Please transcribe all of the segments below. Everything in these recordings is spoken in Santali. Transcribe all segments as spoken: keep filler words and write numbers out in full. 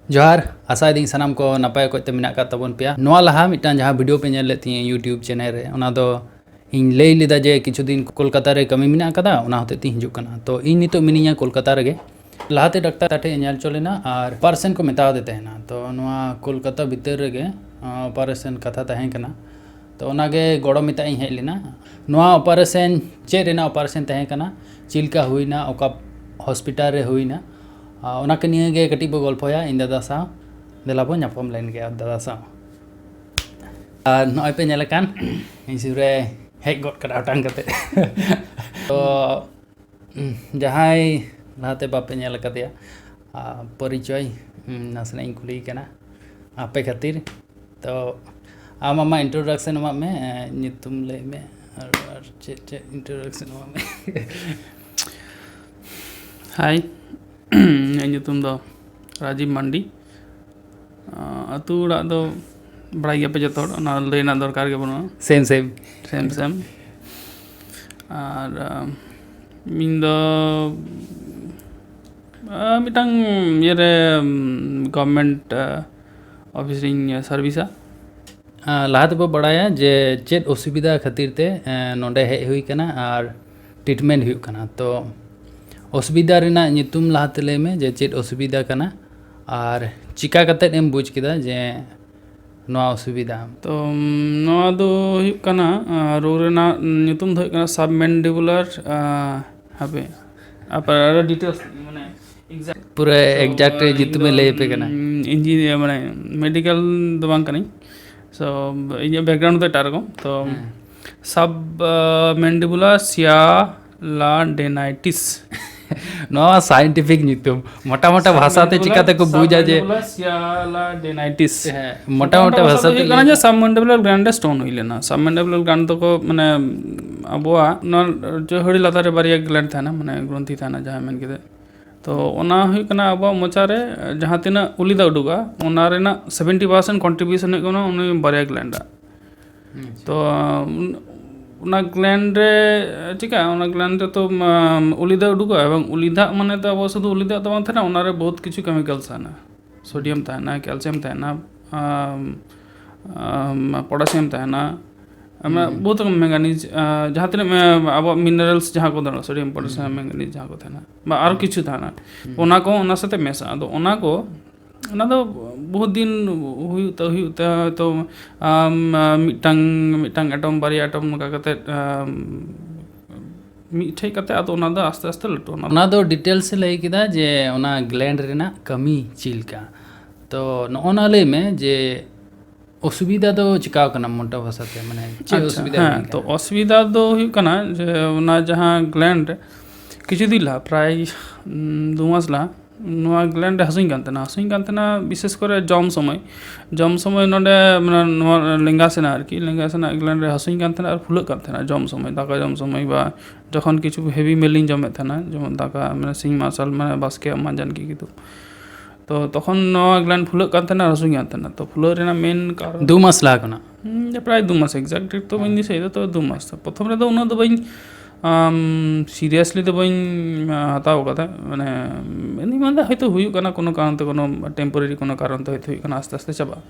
ᱡᱚᱦᱟᱨ, ᱟᱥᱟᱭᱮᱫᱟᱹᱧ ᱥᱟᱱᱟᱢ ᱠᱚ ᱱᱟᱯᱟᱭ ᱚᱠᱚᱡ ᱛᱮ ᱢᱮᱱᱟᱜ ᱟᱠᱟᱫ ᱛᱟᱵᱚᱱ ᱯᱮᱭᱟ᱾ ᱱᱚᱣᱟ ᱞᱟᱦᱟ ᱢᱤᱫᱴᱟᱝ ᱡᱟᱦᱟᱸ ᱵᱷᱤᱰᱤᱭᱳ ᱯᱮ ᱧᱮᱞ ᱞᱮᱫ ᱛᱤᱧᱟᱹ YouTube ᱪᱮᱱᱮᱞ ᱨᱮ, ᱚᱱᱟ ᱫᱚ ᱤᱧ ᱞᱟᱹᱭ ᱞᱮᱫᱟ ᱡᱮ ᱠᱤᱪᱷᱩ ᱫᱤᱱ ᱠᱳᱞᱠᱟᱛᱟ ᱨᱮ ᱠᱟᱹᱢᱤ ᱢᱮᱱᱟᱜ ᱟᱠᱟᱫᱟ, ᱚᱱᱟ ᱦᱚᱛᱮᱡ ᱛᱮᱧ ᱦᱤᱡᱩᱜ ᱠᱟᱱᱟ᱾ ᱛᱚ ᱤᱧ ᱱᱤᱛᱚᱜ ᱢᱤᱱᱟᱹᱧᱟ ᱠᱳᱞᱠᱟᱛᱟ ᱨᱮᱜᱮ᱾ ᱞᱟᱦᱟᱛᱮ ᱰᱟᱠᱛᱟᱨ ᱴᱷᱮᱡ ᱧᱮᱞ ᱦᱚᱪᱚ ᱞᱮᱱᱟ ᱟᱨ ᱚᱯᱟᱨᱮᱥᱚᱱ ᱠᱚ ᱢᱮᱛᱟᱣ ᱫᱮ ᱛᱟᱦᱮᱱᱟ᱾ ᱛᱚ ᱱᱚᱣᱟ ᱠᱳᱞᱠᱟᱛᱟ ᱵᱷᱤᱛᱟᱹᱨ ᱨᱮᱜᱮ ᱚᱯᱟᱨᱮᱥᱚᱱ ᱠᱟᱛᱷᱟ ᱛᱟᱦᱮᱸ ᱠᱟᱱᱟ᱾ ᱛᱚ ᱚᱱᱟᱜᱮ ᱜᱚᱲᱚ ᱢᱮᱛᱟᱜ ᱤᱧ ᱦᱮᱡ ᱞᱮᱱᱟ᱾ ᱱᱚᱣᱟ ᱚᱯᱟᱨᱮᱥᱚᱱ ᱪᱮᱫ ᱨᱮᱱᱟᱜ ᱚᱯᱟᱨᱮᱥᱚᱱ ᱛᱟᱦᱮᱸ ᱠᱟᱱᱟ, ᱪᱮᱫ ᱞᱮᱠᱟ ᱦᱩᱭᱱᱟ, ᱚᱠᱟ ᱦᱚᱥᱯᱤᱴᱟᱞ ᱨᱮ ᱦᱩᱭᱱᱟ, ᱟᱨ ᱚᱱᱟ ᱠᱚ ᱱᱤᱭᱮ ᱜᱮ ᱠᱟᱹᱴᱤᱡ ᱵᱚ ᱜᱚᱞᱯᱷᱚᱭᱟ ᱤᱧ ᱫᱟᱫᱟ ᱥᱟᱶ᱾ ᱫᱮᱞᱟ ᱵᱚ ᱧᱟᱯᱟᱢ ᱞᱮᱱ ᱜᱮ ᱟᱨ ᱫᱟᱫᱟ ᱥᱟᱶ᱾ ᱟᱨ ᱱᱚᱜᱼᱚᱭ ᱯᱮ ᱧᱮᱞ ᱟᱠᱟᱱ ᱤᱧ ᱥᱩᱨ ᱨᱮ ᱦᱮᱡ ᱜᱚᱫ ᱠᱟᱱᱟ ᱚᱴᱟᱝ ᱠᱟᱛᱮ᱾ ᱛᱚ ᱡᱟᱦᱟᱸᱭ ᱞᱟᱦᱟᱛᱮ ᱵᱟᱯᱮ ᱧᱮᱞ ᱟᱠᱟᱫᱮᱭᱟ, ᱟᱨ ᱯᱚᱨᱤᱪᱚᱭ ᱱᱟᱥᱮᱱᱟᱜ ᱤᱧ ᱠᱩᱞᱤᱭᱮ ᱠᱟᱱᱟ ᱟᱯᱮ ᱠᱷᱟᱹᱛᱤᱨ᱾ ᱛᱚ ᱟᱢ ᱟᱢᱟᱜ ᱤᱱᱴᱨᱳᱰᱟᱠᱥᱚᱱ ᱮᱢᱟᱜ ᱢᱮ, ᱧᱩᱛᱩᱢ ᱞᱟᱹᱭ ᱢᱮ, ᱟᱨ ᱟᱨ ᱪᱮᱫ ᱪᱮᱫ ᱤᱱᱴᱨᱳᱰᱟᱠᱥᱚᱱ ᱮᱢᱟᱜ ᱢᱮ᱾ ᱦᱟᱭ, ᱤᱧᱟᱹᱜ ᱧᱩᱛᱩᱢ ᱫᱚ ᱨᱟᱡᱤᱵᱽ ᱢᱟᱱᱰᱤ᱾ ᱟᱹᱛᱩ ᱚᱲᱟᱜ ᱫᱚ ᱵᱟᱲᱟᱭ ᱜᱮᱭᱟᱯᱮ ᱡᱚᱛᱚ ᱦᱚᱲ, ᱚᱱᱟ ᱞᱟᱹᱭ ᱨᱮᱱᱟᱜ ᱫᱚᱨᱠᱟᱨ ᱜᱮ ᱵᱟᱹᱱᱩᱜᱼᱟ᱾ ᱥᱮᱢ ᱥᱮᱢ᱾ ᱥᱮᱢ ᱥᱮᱢ᱾ ᱟᱨ ᱤᱧ ᱫᱚ ᱢᱤᱫᱴᱟᱝ ᱤᱭᱟᱹᱨᱮ, ᱜᱚᱵᱷᱚᱨᱱᱢᱮᱱᱴ ᱚᱯᱷᱤᱥ ᱨᱤᱧ ᱥᱟᱨᱵᱷᱤᱥᱟ᱾ ᱞᱟᱦᱟ ᱛᱮᱵᱚ ᱵᱟᱲᱟᱭᱟ ᱡᱮ ᱪᱮᱫ ᱚᱥᱩᱵᱤᱫᱷᱟ ᱠᱷᱟᱹᱛᱤᱨ ᱛᱮ ᱱᱚᱰᱮ ᱦᱮᱡ ᱦᱩᱭ ᱠᱟᱱᱟ ᱟᱨ ᱴᱨᱤᱴᱢᱮᱱᱴ ᱦᱩᱭᱩᱜ ᱠᱟᱱᱟ᱾ ᱛᱚ ᱚᱥᱩᱵᱤᱫᱷᱟ ᱨᱮᱱᱟᱜ ᱧᱩᱛᱩᱢ ᱞᱟᱦᱟᱛᱮ ᱞᱟᱹᱭ ᱢᱮ ᱡᱮ ᱪᱮᱫ ᱚᱥᱩᱵᱤᱫᱷᱟ ᱠᱟᱱᱟ ᱟᱨ ᱪᱤᱠᱟ ᱠᱟᱛᱮᱫ ᱮᱢ ᱵᱩᱡᱽ ᱠᱮᱫᱟ ᱡᱮ ᱱᱚᱣᱟ ᱚᱥᱩᱵᱤᱫᱷᱟ? ᱛᱚ ᱱᱚᱣᱟ ᱫᱚ ᱦᱩᱭᱩᱜ ᱠᱟᱱᱟ, ᱨᱳᱜᱽ ᱨᱮᱱᱟᱜ ᱧᱩᱛᱩᱢ ᱫᱚ ᱦᱩᱭᱩᱜ ᱠᱟᱱᱟ ᱥᱟᱵᱢᱮᱱᱰᱤᱵᱩᱞᱟᱨ, ᱦᱟᱯᱮ, ᱟᱯᱮ ᱟᱨᱚ ᱰᱤᱴᱮᱞᱥ ᱢᱟᱱᱮ ᱮᱠᱡᱟᱠᱴ ᱯᱩᱨᱟᱹ ᱛᱚ, ᱮᱠᱡᱟᱠᱴ ᱤᱧ ᱧᱩᱛᱩᱢᱮ ᱫᱚ, ᱞᱟᱹᱭ ᱟᱯᱮ ᱠᱟᱱᱟ᱾ ᱩᱢ, ᱤᱧᱡᱤᱱᱤᱭᱟᱨ, ᱢᱟᱱᱮ ᱢᱮᱰᱤᱠᱮᱞ ᱫᱚ ᱵᱟᱝ ᱠᱟᱹᱱᱟᱹᱧ᱾ ᱥᱚ ᱤᱧᱟᱹᱜ ᱵᱮᱠᱜᱨᱟᱣᱩᱱᱰ ᱫᱚ ᱮᱴᱟᱜ ᱨᱚᱠᱚᱢ᱾ ᱛᱚ ᱦᱮᱸ᱾ ᱥᱟᱵ ᱢᱮᱱᱰᱤᱵᱩᱞᱟᱨ ᱥᱤᱭᱟᱞᱟᱰᱮᱱᱟᱭᱴᱤᱥ᱾ ᱱᱚᱣᱟ ᱥᱟᱭᱮᱱᱴᱤᱯᱷᱤᱠ ᱧᱩᱛᱩᱢ, ᱢᱚᱴᱟ ᱢᱚᱴᱟ ᱵᱷᱟᱥᱟ ᱛᱮ ᱪᱤᱠᱟᱛᱮ ᱠᱚ ᱵᱩᱡᱟ ᱡᱮ ᱥᱤᱭᱟᱞᱟᱰᱮᱱᱟᱭᱴᱤᱥ? ᱦᱮᱸ, ᱢᱚᱴᱟ ᱢᱚᱴᱟ ᱵᱷᱟᱥᱟ ᱛᱮ ᱦᱩᱭᱩᱜ ᱠᱟᱱᱟ ᱡᱮ ᱥᱟᱵᱢᱮᱱᱰᱤᱵᱩᱞᱟᱨ ᱜᱞᱮᱱᱰ ᱨᱮ ᱥᱴᱳᱱ ᱦᱩᱭ ᱞᱮᱱᱟ᱾ ᱥᱟᱵᱢᱮᱱᱰᱤᱵᱩᱞᱟᱨ ᱜᱞᱮᱱᱰ ᱫᱚᱠᱚ, ᱢᱟᱱᱮ, ᱟᱵᱚᱣᱟᱜ ᱱᱚᱣᱟ ᱦᱟᱹᱲᱤ ᱞᱟᱛᱟᱨ ᱨᱮ ᱵᱟᱨᱭᱟ ᱜᱞᱮᱱᱰ ᱛᱟᱦᱮᱱᱟ, ᱢᱟᱱᱮ ᱜᱨᱚᱱᱛᱷᱤ ᱛᱟᱦᱮᱱᱟ, ᱡᱟᱦᱟᱸ ᱢᱮᱱ ᱠᱮᱫᱟ᱾ ᱛᱚ ᱚᱱᱟ ᱦᱩᱭᱩᱜ ᱠᱟᱱᱟ ᱟᱵᱚᱣᱟᱜ ᱢᱚᱪᱟ ᱨᱮ ᱡᱟᱦᱟᱸ ᱛᱤᱱᱟᱹᱜ ᱩᱞᱤ ᱫᱟᱜ ᱩᱰᱩᱠᱚᱜᱼᱟ, ᱚᱱᱟ ᱨᱮᱱᱟᱜ ᱥᱮᱵᱷᱮᱱᱴᱤ ᱯᱟᱨᱥᱮᱱᱴ ᱠᱚᱱᱴᱨᱤᱵᱤᱭᱩᱥᱚᱱ ᱦᱩᱭᱩᱜ ᱠᱟᱱᱟ ᱩᱱᱤ ᱵᱟᱨᱭᱟ ᱜᱞᱮᱱᱰ ᱟᱜ᱾ ᱛᱚ ᱚᱱᱟ ᱜᱞᱮᱱᱰ ᱨᱮ ᱪᱤᱠᱟᱹᱜᱼᱟ? ᱚᱱᱟ ᱜᱞᱮᱱᱰ ᱨᱮ ᱛᱚ ᱩᱞᱤ ᱫᱟᱜ ᱩᱰᱩᱠᱚᱜᱼᱟ, ᱮᱵᱚᱝ ᱩᱞᱤ ᱫᱟᱜ ᱢᱟᱱᱮ ᱛᱚ ᱟᱵᱚ ᱥᱩᱫᱷᱩ ᱩᱞᱤ ᱫᱟᱜ ᱫᱚ ᱵᱟᱝ ᱛᱟᱦᱮᱱᱟ, ᱚᱱᱟ ᱨᱮ ᱵᱚᱦᱩᱛ ᱠᱤᱪᱷᱩ ᱠᱮᱢᱤᱠᱮᱞᱥ ᱛᱟᱦᱮᱱᱟ᱾ ᱥᱳᱰᱤᱭᱟᱢ ᱛᱟᱦᱮᱱᱟ, ᱠᱮᱞᱥᱤᱭᱟᱢ ᱛᱟᱦᱮᱱᱟ, ᱟᱢ, ᱟᱢ, ᱯᱚᱴᱟᱥᱤᱭᱟᱢ ᱛᱟᱦᱮᱱᱟ, ᱟᱢ, ᱦᱩᱸ᱾ ᱵᱚᱦᱩᱛ ᱨᱚᱠᱚᱢ ᱢᱮᱝᱜᱟᱱᱤᱡᱽ, ᱟ, ᱡᱟᱦᱟᱸ ᱛᱤᱱᱟᱹᱜ ᱢᱮ-, ᱟᱵᱚᱣᱟᱜ ᱢᱤᱱᱟᱨᱮᱞᱥ ᱡᱟᱦᱟᱸ ᱠᱚ ᱫᱚᱨᱠᱟᱨ, ᱥᱳᱰᱤᱭᱟᱢ, ᱯᱚᱴᱟᱥᱤᱭᱟᱢ, ᱦᱩᱸ᱾ ᱢᱮᱝᱜᱟᱱᱤᱡᱽ ᱡᱟᱦᱟᱸ ᱠᱚ ᱛᱟᱦᱮᱱᱟ, ᱵᱟ ᱟᱨᱚ ᱦᱩᱸ᱾ ᱠᱤᱪᱷᱩ ᱛᱟᱦᱮᱱᱟ, ᱦᱩᱸ᱾ ᱚᱱᱟ ᱠᱚ ᱚᱱᱟ ᱥᱟᱛᱮ ᱢᱮᱥᱟᱜᱼᱟ᱾ ᱟᱫᱚ ᱚᱱᱟ ᱠᱚ, ᱚᱱᱟ ᱫᱚ ᱵᱚᱦᱩᱛ ᱫᱤᱱ ᱦᱩᱭᱩᱜ ᱛᱮ, ᱦᱩᱭᱩᱜ ᱛᱮ ᱦᱚᱭᱛᱳ, ᱟᱢ, ᱟ, ᱢᱤᱫᱴᱟᱝ, ᱢᱤᱫᱴᱟᱝ ᱮᱴᱚᱢ, ᱵᱟᱨᱭᱟ ᱮᱴᱚᱢ ᱱᱚᱝᱠᱟ ᱠᱟᱛᱮ, ᱟᱢ, ᱢᱤᱫᱴᱷᱮᱡ ᱠᱟᱛᱮ ᱟᱫᱚ ᱚᱱᱟ ᱫᱚ ᱟᱥᱛᱮ ᱟᱥᱛᱮ ᱞᱟᱹᱴᱩᱜᱼᱟ᱾ ᱚᱱᱟ ᱫᱚ ᱚᱱᱟ ᱫᱚ ᱰᱤᱴᱮᱞᱥ ᱮ ᱞᱟᱹᱭ ᱠᱮᱫᱟ ᱡᱮ ᱚᱱᱟ ᱜᱞᱮᱱᱰ ᱨᱮᱱᱟᱜ ᱠᱟᱹᱢᱤ ᱪᱮᱫ ᱞᱮᱠᱟ᱾ ᱛᱚ ᱱᱚᱜᱼᱚ ᱱᱟ ᱞᱟᱹᱭ ᱢᱮ ᱡᱮ ᱚᱥᱩᱵᱤᱫᱷᱟ ᱫᱚ ᱪᱤᱠᱟᱹᱣ ᱠᱟᱱᱟ ᱢᱳᱴᱟ ᱵᱷᱟᱥᱟ ᱛᱮ, ᱢᱟᱱᱮ ᱪᱮᱫ ᱟᱪᱪᱷᱟ, ᱚᱥᱩᱵᱤᱫᱷᱟ ᱦᱮᱸ, ᱦᱩᱭ ᱛᱚ ᱠᱟᱱᱟ? ᱚᱥᱩᱵᱤᱫᱷᱟ ᱫᱚ ᱦᱩᱭᱩᱜ ᱠᱟᱱᱟ ᱡᱮ ᱚᱱᱟ ᱡᱟᱦᱟᱸ ᱜᱞᱮᱱᱰ ᱠᱤᱪᱷᱩ ᱫᱤᱱ ᱞᱟᱦᱟ, ᱯᱨᱟᱭ, ᱩᱢ, ᱫᱩ ᱢᱟᱥ ᱞᱟᱦᱟ, ᱱᱚᱣᱟ ᱜᱞᱮᱱᱰ ᱨᱮ ᱦᱟᱹᱥᱩᱧ ᱠᱟᱱ ᱛᱟᱦᱮᱱᱟ, ᱦᱟᱹᱥᱩᱧ ᱠᱟᱱ ᱛᱟᱦᱮᱱᱟ ᱵᱤᱥᱮᱥ ᱠᱚᱨᱮ ᱡᱚᱢ ᱥᱚᱢᱚᱭ᱾ ᱡᱚᱢ ᱥᱚᱢᱚᱭ ᱱᱚᱰᱮ, ᱢᱟᱱᱮ, ᱱᱚᱣᱟ ᱞᱮᱸᱜᱟ ᱥᱮᱱᱟᱜ ᱟᱨᱠᱤ, ᱞᱮᱸᱜᱟ ᱥᱮᱱᱟᱜ ᱜᱞᱮᱱᱰ ᱨᱮ ᱦᱟᱹᱥᱩᱧ ᱠᱟᱱ ᱛᱟᱦᱮᱱᱟ ᱟᱨ ᱯᱷᱩᱞᱟᱹᱜ ᱠᱟᱱ ᱛᱟᱦᱮᱱᱟ ᱡᱚᱢ ᱥᱚᱢᱚᱭ, ᱫᱟᱠᱟ ᱡᱚᱢ ᱥᱚᱢᱚᱭ ᱵᱟ ᱡᱚᱠᱷᱚᱱ ᱠᱤᱪᱷᱩ ᱦᱮᱵᱤ ᱢᱮᱞᱤᱧ ᱡᱚᱢᱮᱫ ᱛᱟᱦᱮᱱᱟ, ᱡᱮᱢᱚᱱ ᱫᱟᱠᱟ, ᱢᱟᱱᱮ, ᱥᱤᱧ ᱢᱟᱨᱥᱟᱞ, ᱢᱟᱱᱮ, ᱵᱟᱥᱠᱮᱭᱟᱜ ᱢᱟᱸᱡᱟᱱ ᱠᱤ ᱠᱤᱫᱩᱵ᱾ ᱛᱚ ᱛᱚᱠᱷᱚᱱ ᱱᱚᱣᱟ ᱜᱞᱮᱱᱰ ᱯᱷᱩᱞᱟᱹᱜ ᱠᱟᱱ ᱛᱟᱦᱮᱱᱟ, ᱦᱟᱹᱥᱩᱧ ᱠᱟᱱ ᱛᱟᱦᱮᱱᱟ᱾ ᱛᱚ ᱯᱷᱩᱞᱟᱹᱜ ᱨᱮᱱᱟᱜ ᱢᱮᱱ ᱠᱟᱨᱚᱱ ᱫᱩ ᱢᱟᱥ ᱞᱟᱦᱟ ᱠᱷᱚᱱᱟᱜ? ᱦᱩᱸ, ᱯᱨᱟᱭ ᱫᱩ ᱢᱟᱥ, exact date ᱛᱚ ᱵᱟᱹᱧ ᱦᱮᱸ᱾ ᱫᱤᱥᱟᱹᱭᱮᱫᱟ, ᱛᱚᱵᱮ ᱫᱩ ᱢᱟᱥ᱾ ᱯᱨᱚᱛᱷᱚᱢ ᱨᱮᱫᱚ ᱩᱱᱟᱹᱜ ᱫᱚ ᱵᱟᱹᱧ, ᱟᱢ, seriously ᱫᱚ ᱵᱟᱹᱧ, ᱟ, ᱦᱟᱛᱟᱣ ᱠᱟᱫᱟ᱾ ᱢᱟᱱᱮ, ᱤᱧ ᱢᱮᱱᱫᱟ ᱦᱚᱭᱛᱳ ᱦᱩᱭᱩᱜ ᱠᱟᱱᱟ ᱠᱳᱱᱳ ᱠᱟᱨᱚᱱ ᱛᱮ, ᱠᱳᱱᱳ temporary ᱠᱳᱱᱳ ᱠᱟᱨᱚᱱ ᱛᱮ ᱦᱚᱭᱛᱳ ᱦᱩᱭᱩᱜ ᱠᱟᱱᱟ, ᱟᱥᱛᱮ ᱟᱥᱛᱮ ᱪᱟᱵᱟᱜᱼᱟ᱾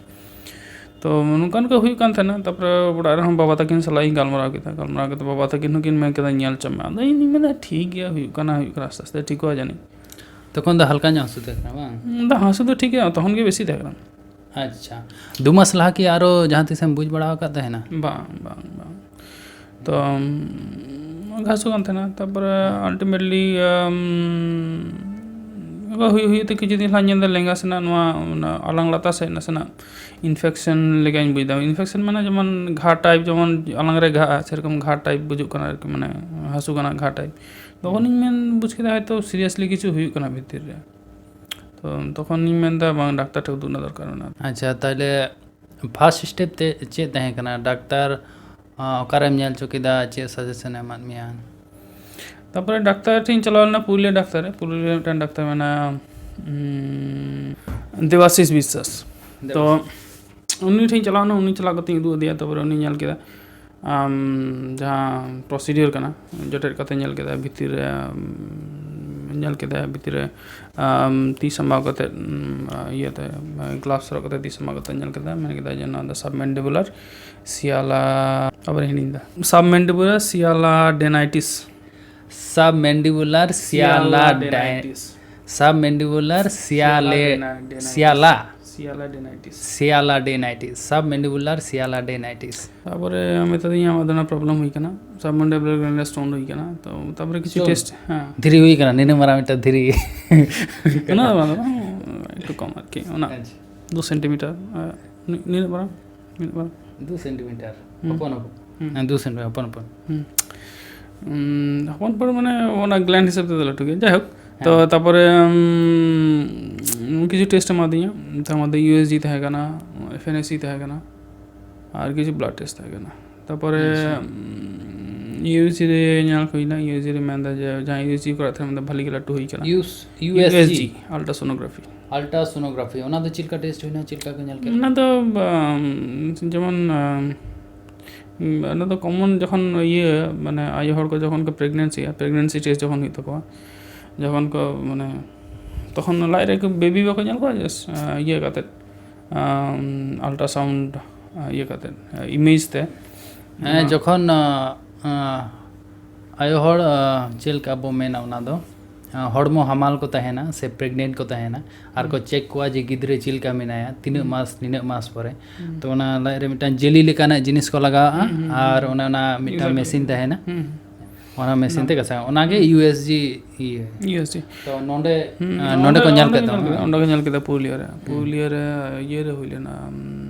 ᱛᱚ ᱱᱚᱝᱠᱟ ᱱᱚᱝᱠᱟ ᱦᱩᱭᱩᱜ ᱠᱟᱱ ᱛᱟᱦᱮᱱᱟ᱾ ᱛᱟᱨᱯᱚᱨᱮ ᱚᱲᱟᱜ ᱨᱮᱦᱚᱸ ᱵᱟᱵᱟ ᱛᱟᱹᱠᱤᱱ ᱥᱟᱞᱟᱜ ᱤᱧ ᱜᱟᱞᱢᱟᱨᱟᱣ ᱠᱮᱫᱟ, ᱜᱟᱞᱢᱟᱨᱟᱣ ᱠᱟᱛᱮ ᱵᱟᱵᱟ ᱛᱟᱹᱠᱤᱱ ᱦᱚᱸᱠᱤᱱ ᱢᱮᱱ ᱠᱮᱫᱟ, "ᱧᱮᱞ ᱦᱚᱪᱚ ᱢᱮ᱾" ᱟᱫᱚ ᱤᱧ ᱫᱩᱧ ᱢᱮᱱᱫᱟ, "ᱴᱷᱤᱠ ᱜᱮᱭᱟ, ᱦᱩᱭᱩᱜ ᱠᱟᱱᱟ, ᱦᱩᱭᱩᱜ ᱠᱟᱱᱟ, ᱟᱥᱛᱮ ᱟᱥᱛᱮ ᱴᱷᱤᱠᱚᱜᱼᱟ ᱡᱟᱹᱱᱤᱡ᱾" ᱛᱚᱠᱷᱚᱱ ᱫᱚ ᱦᱟᱞᱠᱟ ᱧᱚᱜ ᱦᱟᱹᱥᱩ ᱛᱟᱦᱮᱸ ᱠᱟᱱᱟ ᱵᱟᱝ? ᱦᱩᱸ, ᱫᱟ ᱦᱟᱹᱥᱩ ᱫᱚ ᱴᱷᱤᱠ ᱜᱮᱭᱟ, ᱛᱚᱠᱷᱚᱱ ᱜᱮ ᱵᱮᱥᱤ ᱛᱟᱦᱮᱸ ᱠᱟᱱᱟ᱾ ᱟᱪᱪᱷᱟ, ᱫᱩ ᱢᱟᱥ ᱞᱟᱦᱟ ᱠᱤ ᱟᱨᱚ ᱡᱟᱦᱟᱸ ᱛᱤᱥᱮᱢ ᱵᱩᱡᱽ ᱵᱟᱲᱟ ᱟᱠᱟᱫ ᱛᱟᱦᱮᱱᱟ? ᱵᱟᱝ, ᱵᱟᱝ, ᱵᱟᱝ᱾ ᱛᱚ, ᱩᱢ, ᱦᱟᱹᱥᱩ ᱠᱟᱱ ᱛᱟᱦᱮᱱᱟ, ᱛᱟᱨᱯᱚᱨᱮ ultimately, ᱩᱢ, ᱚᱱᱠᱟ ᱦᱩᱭᱩᱜ ᱦᱩᱭᱩᱜ ᱛᱮ ᱠᱤᱪᱷᱩ ᱫᱤᱱ ᱞᱟᱦᱟ ᱧᱮᱞ ᱮᱫᱟ ᱞᱮᱸᱜᱟ ᱥᱮᱱᱟᱜ ᱱᱚᱣᱟ, ᱚᱱᱟ ᱟᱞᱟᱝ ᱞᱟᱛᱟᱨ ᱥᱮᱫ ᱱᱟᱥᱮᱱᱟᱜ infection ᱞᱮᱠᱟᱧ ᱵᱩᱡᱽ ᱮᱫᱟ᱾ Infection ᱢᱟᱱᱮ ᱡᱮᱢᱚᱱ ᱜᱷᱟ type, ᱡᱮᱢᱚᱱ ᱟᱞᱟᱝ ᱨᱮ ᱜᱷᱟᱜᱼᱟ, ᱥᱮᱨᱚᱠᱚᱢ ᱜᱷᱟ type ᱵᱩᱡᱩᱜ ᱠᱟᱱᱟ ᱟᱨᱠᱤ, ᱢᱟᱱᱮ ᱦᱟᱹᱥᱩ ᱠᱟᱱᱟ ᱜᱷᱟ type᱾ ᱛᱚᱠᱷᱚᱱᱤᱧ ᱢᱮᱱ ᱵᱩᱡᱽ ᱠᱮᱫᱟ ᱦᱚᱭᱛᱳ seriously ᱠᱤᱪᱷᱩ ᱦᱩᱭᱩᱜ ᱠᱟᱱᱟ ᱵᱷᱤᱛᱤᱨ ᱨᱮ᱾ ᱛᱚ ᱛᱚᱠᱷᱚᱱᱤᱧ ᱢᱮᱱᱫᱟ, "ᱵᱟᱝ, ᱰᱟᱠᱛᱟᱨ ᱴᱷᱮᱱ ᱩᱫᱩᱜ ᱨᱮᱱᱟᱜ ᱫᱚᱨᱠᱟᱨ ᱢᱮᱱᱟᱜᱼᱟ᱾" ᱟᱪᱪᱷᱟ, ᱛᱟᱦᱞᱮ first step ᱛᱮ ᱪᱮᱫ ᱛᱟᱦᱮᱸ ᱠᱟᱱᱟ? ᱰᱟᱠᱛᱟᱨ, ᱟ, ᱚᱠᱟᱨᱮᱢ ᱧᱮᱞ ᱦᱚᱪᱚ ᱠᱮᱫᱟ? ᱪᱮᱫ suggestion ᱮ ᱮᱢᱟᱫ ᱢᱮᱭᱟ? ᱛᱟᱨᱯᱚᱨᱮ ᱰᱟᱠᱛᱟᱨ ᱴᱷᱮᱱ ᱤᱧ ᱪᱟᱞᱟᱣ ᱞᱮᱱᱟ, ᱯᱩᱨᱩᱞᱤᱭᱟᱹ ᱰᱟᱠᱛᱟᱨ ᱨᱮ, ᱯᱩᱨᱩᱞᱤᱭᱟᱹ ᱨᱮ ᱢᱤᱫᱴᱟᱝ ᱰᱟᱠᱛᱟᱨ ᱢᱮᱱᱟᱭᱟ, ᱩᱢ, ᱫᱮᱵᱟᱥᱤᱥ ᱵᱤᱥᱥᱟᱥ᱾ ᱛᱚ ᱫᱮᱵᱟᱥᱤᱥ᱾ ᱩᱱᱤ ᱴᱷᱮᱱ ᱤᱧ ᱪᱟᱞᱟᱣ ᱮᱱᱟ, ᱩᱱᱤ ᱪᱟᱞᱟᱣ ᱠᱟᱛᱮᱧ ᱩᱫᱩᱜ ᱟᱫᱮᱭᱟ, ᱛᱟᱨᱯᱚᱨᱮ ᱩᱱᱤ ᱧᱮᱞ ᱠᱮᱫᱟ, ᱟᱢ, ᱡᱟᱦᱟᱸ procedure ᱠᱟᱱᱟ, ᱡᱚᱴᱮᱫ ᱠᱟᱛᱮ ᱧᱮᱞ ᱠᱮᱫᱟ ᱵᱷᱤᱛᱤᱨ ᱨᱮ, ᱟᱢ, ᱧᱮᱞ ᱠᱮᱫᱟ ᱵᱷᱤᱛᱤᱨ ᱨᱮ ᱟᱢ, ᱛᱤ ᱥᱟᱢᱵᱟᱣ ᱠᱟᱛᱮ ᱩᱢ, ᱤᱭᱟᱹᱛᱮ ᱜᱞᱟᱵᱷᱥ ᱦᱚᱨᱚᱜ ᱠᱟᱛᱮ ᱛᱤ ᱥᱟᱢᱵᱟᱣ ᱠᱟᱛᱮ ᱧᱮᱞ ᱠᱮᱫᱟ, ᱢᱮᱱ ᱠᱮᱫᱟ ᱡᱮ ᱱᱚᱣᱟ ᱫᱚ submandibular ᱥᱤᱭᱟᱞᱟ, ᱟᱵᱟᱨ ᱦᱤᱲᱤᱧ ᱮᱫᱟ, submandibular ᱥᱤᱭᱟᱞᱟ ᱰᱮᱱᱟᱭᱴᱤᱥ᱾ Submandibular ᱥᱤᱭᱟᱞᱟ ᱰᱟᱭ- submandibular ᱥᱤᱭᱟᱞᱮ ᱰᱮᱱᱟᱭᱴᱤᱥ᱾ ᱥᱤᱭᱟᱞᱟ ᱥᱤᱭᱟᱞᱟ ᱰᱮᱱᱟᱭᱴᱤᱥ᱾ ᱥᱤᱭᱟᱞᱟ ᱰᱮᱱᱟᱭᱴᱤᱥ, submandibular ᱥᱤᱭᱟᱞᱟ ᱰᱮᱱᱟᱭᱴᱤᱥ᱾ ᱛᱟᱯᱚᱨᱮ ᱢᱮᱛᱟᱫᱤᱧᱟ ᱟᱢᱟᱜ ᱫᱚ ᱚᱱᱟ ᱯᱨᱚᱵᱞᱮᱢ ᱦᱩᱭ ᱠᱟᱱᱟ, submandibular granulate stone ᱦᱩᱭ ᱠᱟᱱᱟ᱾ ᱛᱚ ᱛᱟᱯᱚᱨᱮ ᱠᱤᱪᱷᱩ Stone? ᱴᱮᱥᱴ, ᱦᱮᱸ, ᱫᱷᱤᱨᱤ ᱦᱩᱭ ᱠᱟᱱᱟ, ᱱᱤᱱᱟᱹᱜ ᱢᱟᱨᱟᱝ ᱢᱤᱫᱴᱟᱝ ᱫᱷᱤᱨᱤ᱾ ᱩᱱᱟᱹᱜ ᱫᱚ ᱵᱟᱝ, ᱫᱚ ᱵᱟᱝ, ᱮᱠᱴᱩ ᱠᱚᱢ ᱟᱨᱠᱤ, ᱚᱱᱟ ᱟᱪᱪᱷᱟ, ᱫᱩ ᱥᱮᱱᱴᱤᱢᱤᱴᱟᱨ, ᱟᱨ ᱱᱤ- ᱱᱤᱱᱟᱹᱜ ᱢᱟᱨᱟᱝ, ᱱᱤᱱᱟᱹᱜ ᱢᱟᱨᱟᱝ᱾ ᱫᱩ ᱥᱮᱱᱴᱤᱢᱤᱴᱟᱨ, ᱦᱩᱸ᱾ ᱦᱚᱯᱚᱱ ᱦᱚᱯᱚᱱ᱾ ᱦᱩᱸ᱾ ᱦᱮᱸ, ᱫᱩ ᱥᱮᱱᱴᱤᱢᱤᱴᱟᱨ, ᱦᱚᱯᱚᱱ ᱦᱚᱯᱚᱱ᱾ ᱦᱩᱸ᱾ ᱩᱸ, ᱦᱚᱯᱚᱱ ᱦᱚᱯᱚᱱ ᱢᱟᱱᱮ ᱚᱱᱟ ᱜᱞᱮᱱᱰ ᱦᱤᱥᱟᱹᱵ ᱛᱮᱫᱚ ᱞᱟᱹᱴᱩ ᱜᱮᱭᱟ, ᱡᱟᱭᱦᱳᱠ᱾ ᱛᱚ ᱦᱮᱸ᱾ ᱛᱟᱯᱚᱨᱮ ᱩᱸ, ᱠᱤᱪᱷᱩ ᱴᱮᱥᱴ ᱮᱢᱟᱫᱤᱧᱟ, ᱛᱟᱨ ᱢᱚᱫᱽᱫᱷᱮ ᱤᱭᱩ ᱮᱥ ᱡᱤ ᱛᱟᱦᱮᱸ ᱠᱟᱱᱟ, ᱮᱯᱷ ᱮᱱ ᱮ ᱥᱤ ᱛᱟᱦᱮᱸ ᱠᱟᱱᱟ, ᱟᱨ ᱠᱤᱪᱷᱩ ᱵᱞᱟᱰ ᱴᱮᱥᱴ ᱛᱟᱦᱮᱸ ᱠᱟᱱᱟ᱾ ᱛᱟᱯᱚᱨᱮ ᱟᱪᱪᱷᱟ᱾ ᱩᱸ, ᱤᱭᱩ ᱮᱥ ᱡᱤ ᱨᱮ ᱧᱮᱞ ᱦᱩᱭᱱᱟ, ᱤᱭᱩ ᱮᱥ ᱡᱤ ᱨᱮ ᱢᱮᱱᱫᱟ ᱡᱮ ᱡᱟᱦᱟᱸ ᱤᱭᱩ ᱮᱥ ᱡᱤ ᱠᱚᱨᱟᱜ ᱛᱟᱦᱮᱸ ᱢᱮᱱᱫᱟ ᱵᱷᱟᱞᱤ ᱜᱮ ᱞᱟᱹᱴᱩ ᱦᱩᱭ ᱠᱟᱱᱟ᱾ U S G, ultrasonography. Ultrasonography, ᱚᱱᱟ ᱫᱚ ᱪᱮᱫ ᱞᱮᱠᱟ ᱴᱮᱥᱴ ᱦᱩᱭᱱᱟ, ᱪᱮᱫ ᱞᱮᱠᱟ ᱠᱚ ᱧᱮᱞ ᱠᱮᱫ? ᱚᱱᱟ ᱫᱚ ᱟᱢ, ᱡᱮᱢᱚᱱ ᱟᱢ, ᱚᱱᱟ ᱫᱚ ᱠᱚᱢᱚᱱ ᱡᱚᱠᱷᱚᱱ ᱤᱭᱟᱹ ᱢᱟᱱᱮ ᱟᱭᱳ ᱦᱚᱲ ᱠᱚ ᱡᱚᱠᱷᱚᱱ ᱠᱚ ᱯᱨᱮᱜᱱᱮᱱᱥᱤᱜᱼᱟ, ᱯᱨᱮᱜᱱᱮᱱᱥᱤ ᱴᱮᱥᱴ ᱡᱚᱠᱷᱚᱱ ᱦᱩᱭᱩᱜ ᱛᱟᱠᱚᱣᱟ, ᱡᱚᱠᱷᱚᱱ ᱠᱚ ᱢᱟᱱᱮ ᱛᱚᱠᱷᱚᱱ ᱞᱟᱡ ᱨᱮ ᱵᱮᱵᱤ ᱵᱟᱠᱚ ᱧᱮᱞ ᱠᱚᱣᱟ, just, ᱟᱸ, ᱤᱭᱟᱹ ᱠᱟᱛᱮ, ᱟᱞᱴᱨᱟᱥᱟᱣᱩᱱᱰ ᱤᱭᱟᱹ ᱠᱟᱛᱮ, ᱤᱢᱮᱡᱽ ᱛᱮ᱾ ᱦᱮᱸ, ᱡᱚᱠᱷᱚᱱ ᱟᱸ, ᱟᱸ, ᱟᱭᱳ ᱦᱚᱲ, ᱟᱸ, ᱪᱮᱫ ᱞᱮᱠᱟ ᱵᱚ ᱢᱮᱱᱟ ᱚᱱᱟ ᱫᱚ, ᱟᱸ, ᱦᱚᱲᱢᱚ ᱦᱟᱢᱟᱞ ᱠᱚ ᱛᱟᱦᱮᱱᱟ ᱥᱮ ᱯᱨᱮᱜᱱᱮᱱᱴ ᱠᱚ ᱛᱟᱦᱮᱱᱟ, ᱟᱨ ᱠᱚ ᱪᱮᱠ ᱠᱚᱣᱟ ᱡᱮ ᱜᱤᱫᱽᱨᱟᱹ ᱪᱮᱫ ᱞᱮᱠᱟ ᱢᱮᱱᱟᱭᱟ, ᱛᱤᱱᱟᱹᱜ ᱢᱟᱥ, ᱱᱤᱱᱟᱹᱜ ᱢᱟᱥ ᱯᱚᱨᱮ᱾ ᱛᱚ ᱚᱱᱟ ᱞᱟᱡ ᱨᱮ ᱢᱤᱫᱴᱟᱝ ᱡᱮᱞᱤ ᱞᱮᱠᱟᱱᱟᱜ ᱡᱤᱱᱤᱥ ᱠᱚ ᱞᱟᱜᱟᱣᱟᱜᱼᱟ, ᱟᱨ ᱚᱱᱟ, ᱚᱱᱟ ᱢᱤᱫᱴᱟᱝ ᱢᱮᱥᱤᱱ ᱛᱟᱦᱮᱱᱟ, ᱚᱱᱟ ᱢᱮᱥᱤᱱ ᱛᱮ ᱜᱷᱟᱥᱟᱣ, ᱚᱱᱟᱜᱮ ᱤᱭᱩ ᱮᱥ ᱡᱤ ᱤᱭᱟᱹ᱾ U S G. ᱛᱚ ᱱᱚᱰᱮ, ᱟᱸ, ᱱᱚᱰᱮ ᱠᱚ ᱧᱮᱞ ᱠᱮᱫ ᱛᱟᱢᱟ᱾ ᱚᱸᱰᱮ ᱠᱚ ᱧᱮᱞ ᱠᱮᱫᱟ ᱯᱩᱨᱩᱞᱤᱭᱟᱹ ᱨᱮ᱾ ᱯᱩᱨᱩᱞᱤᱭᱟᱹ ᱨᱮ ᱤᱭᱟᱹ ᱨᱮ ᱦᱩᱭ ᱞᱮᱱᱟ,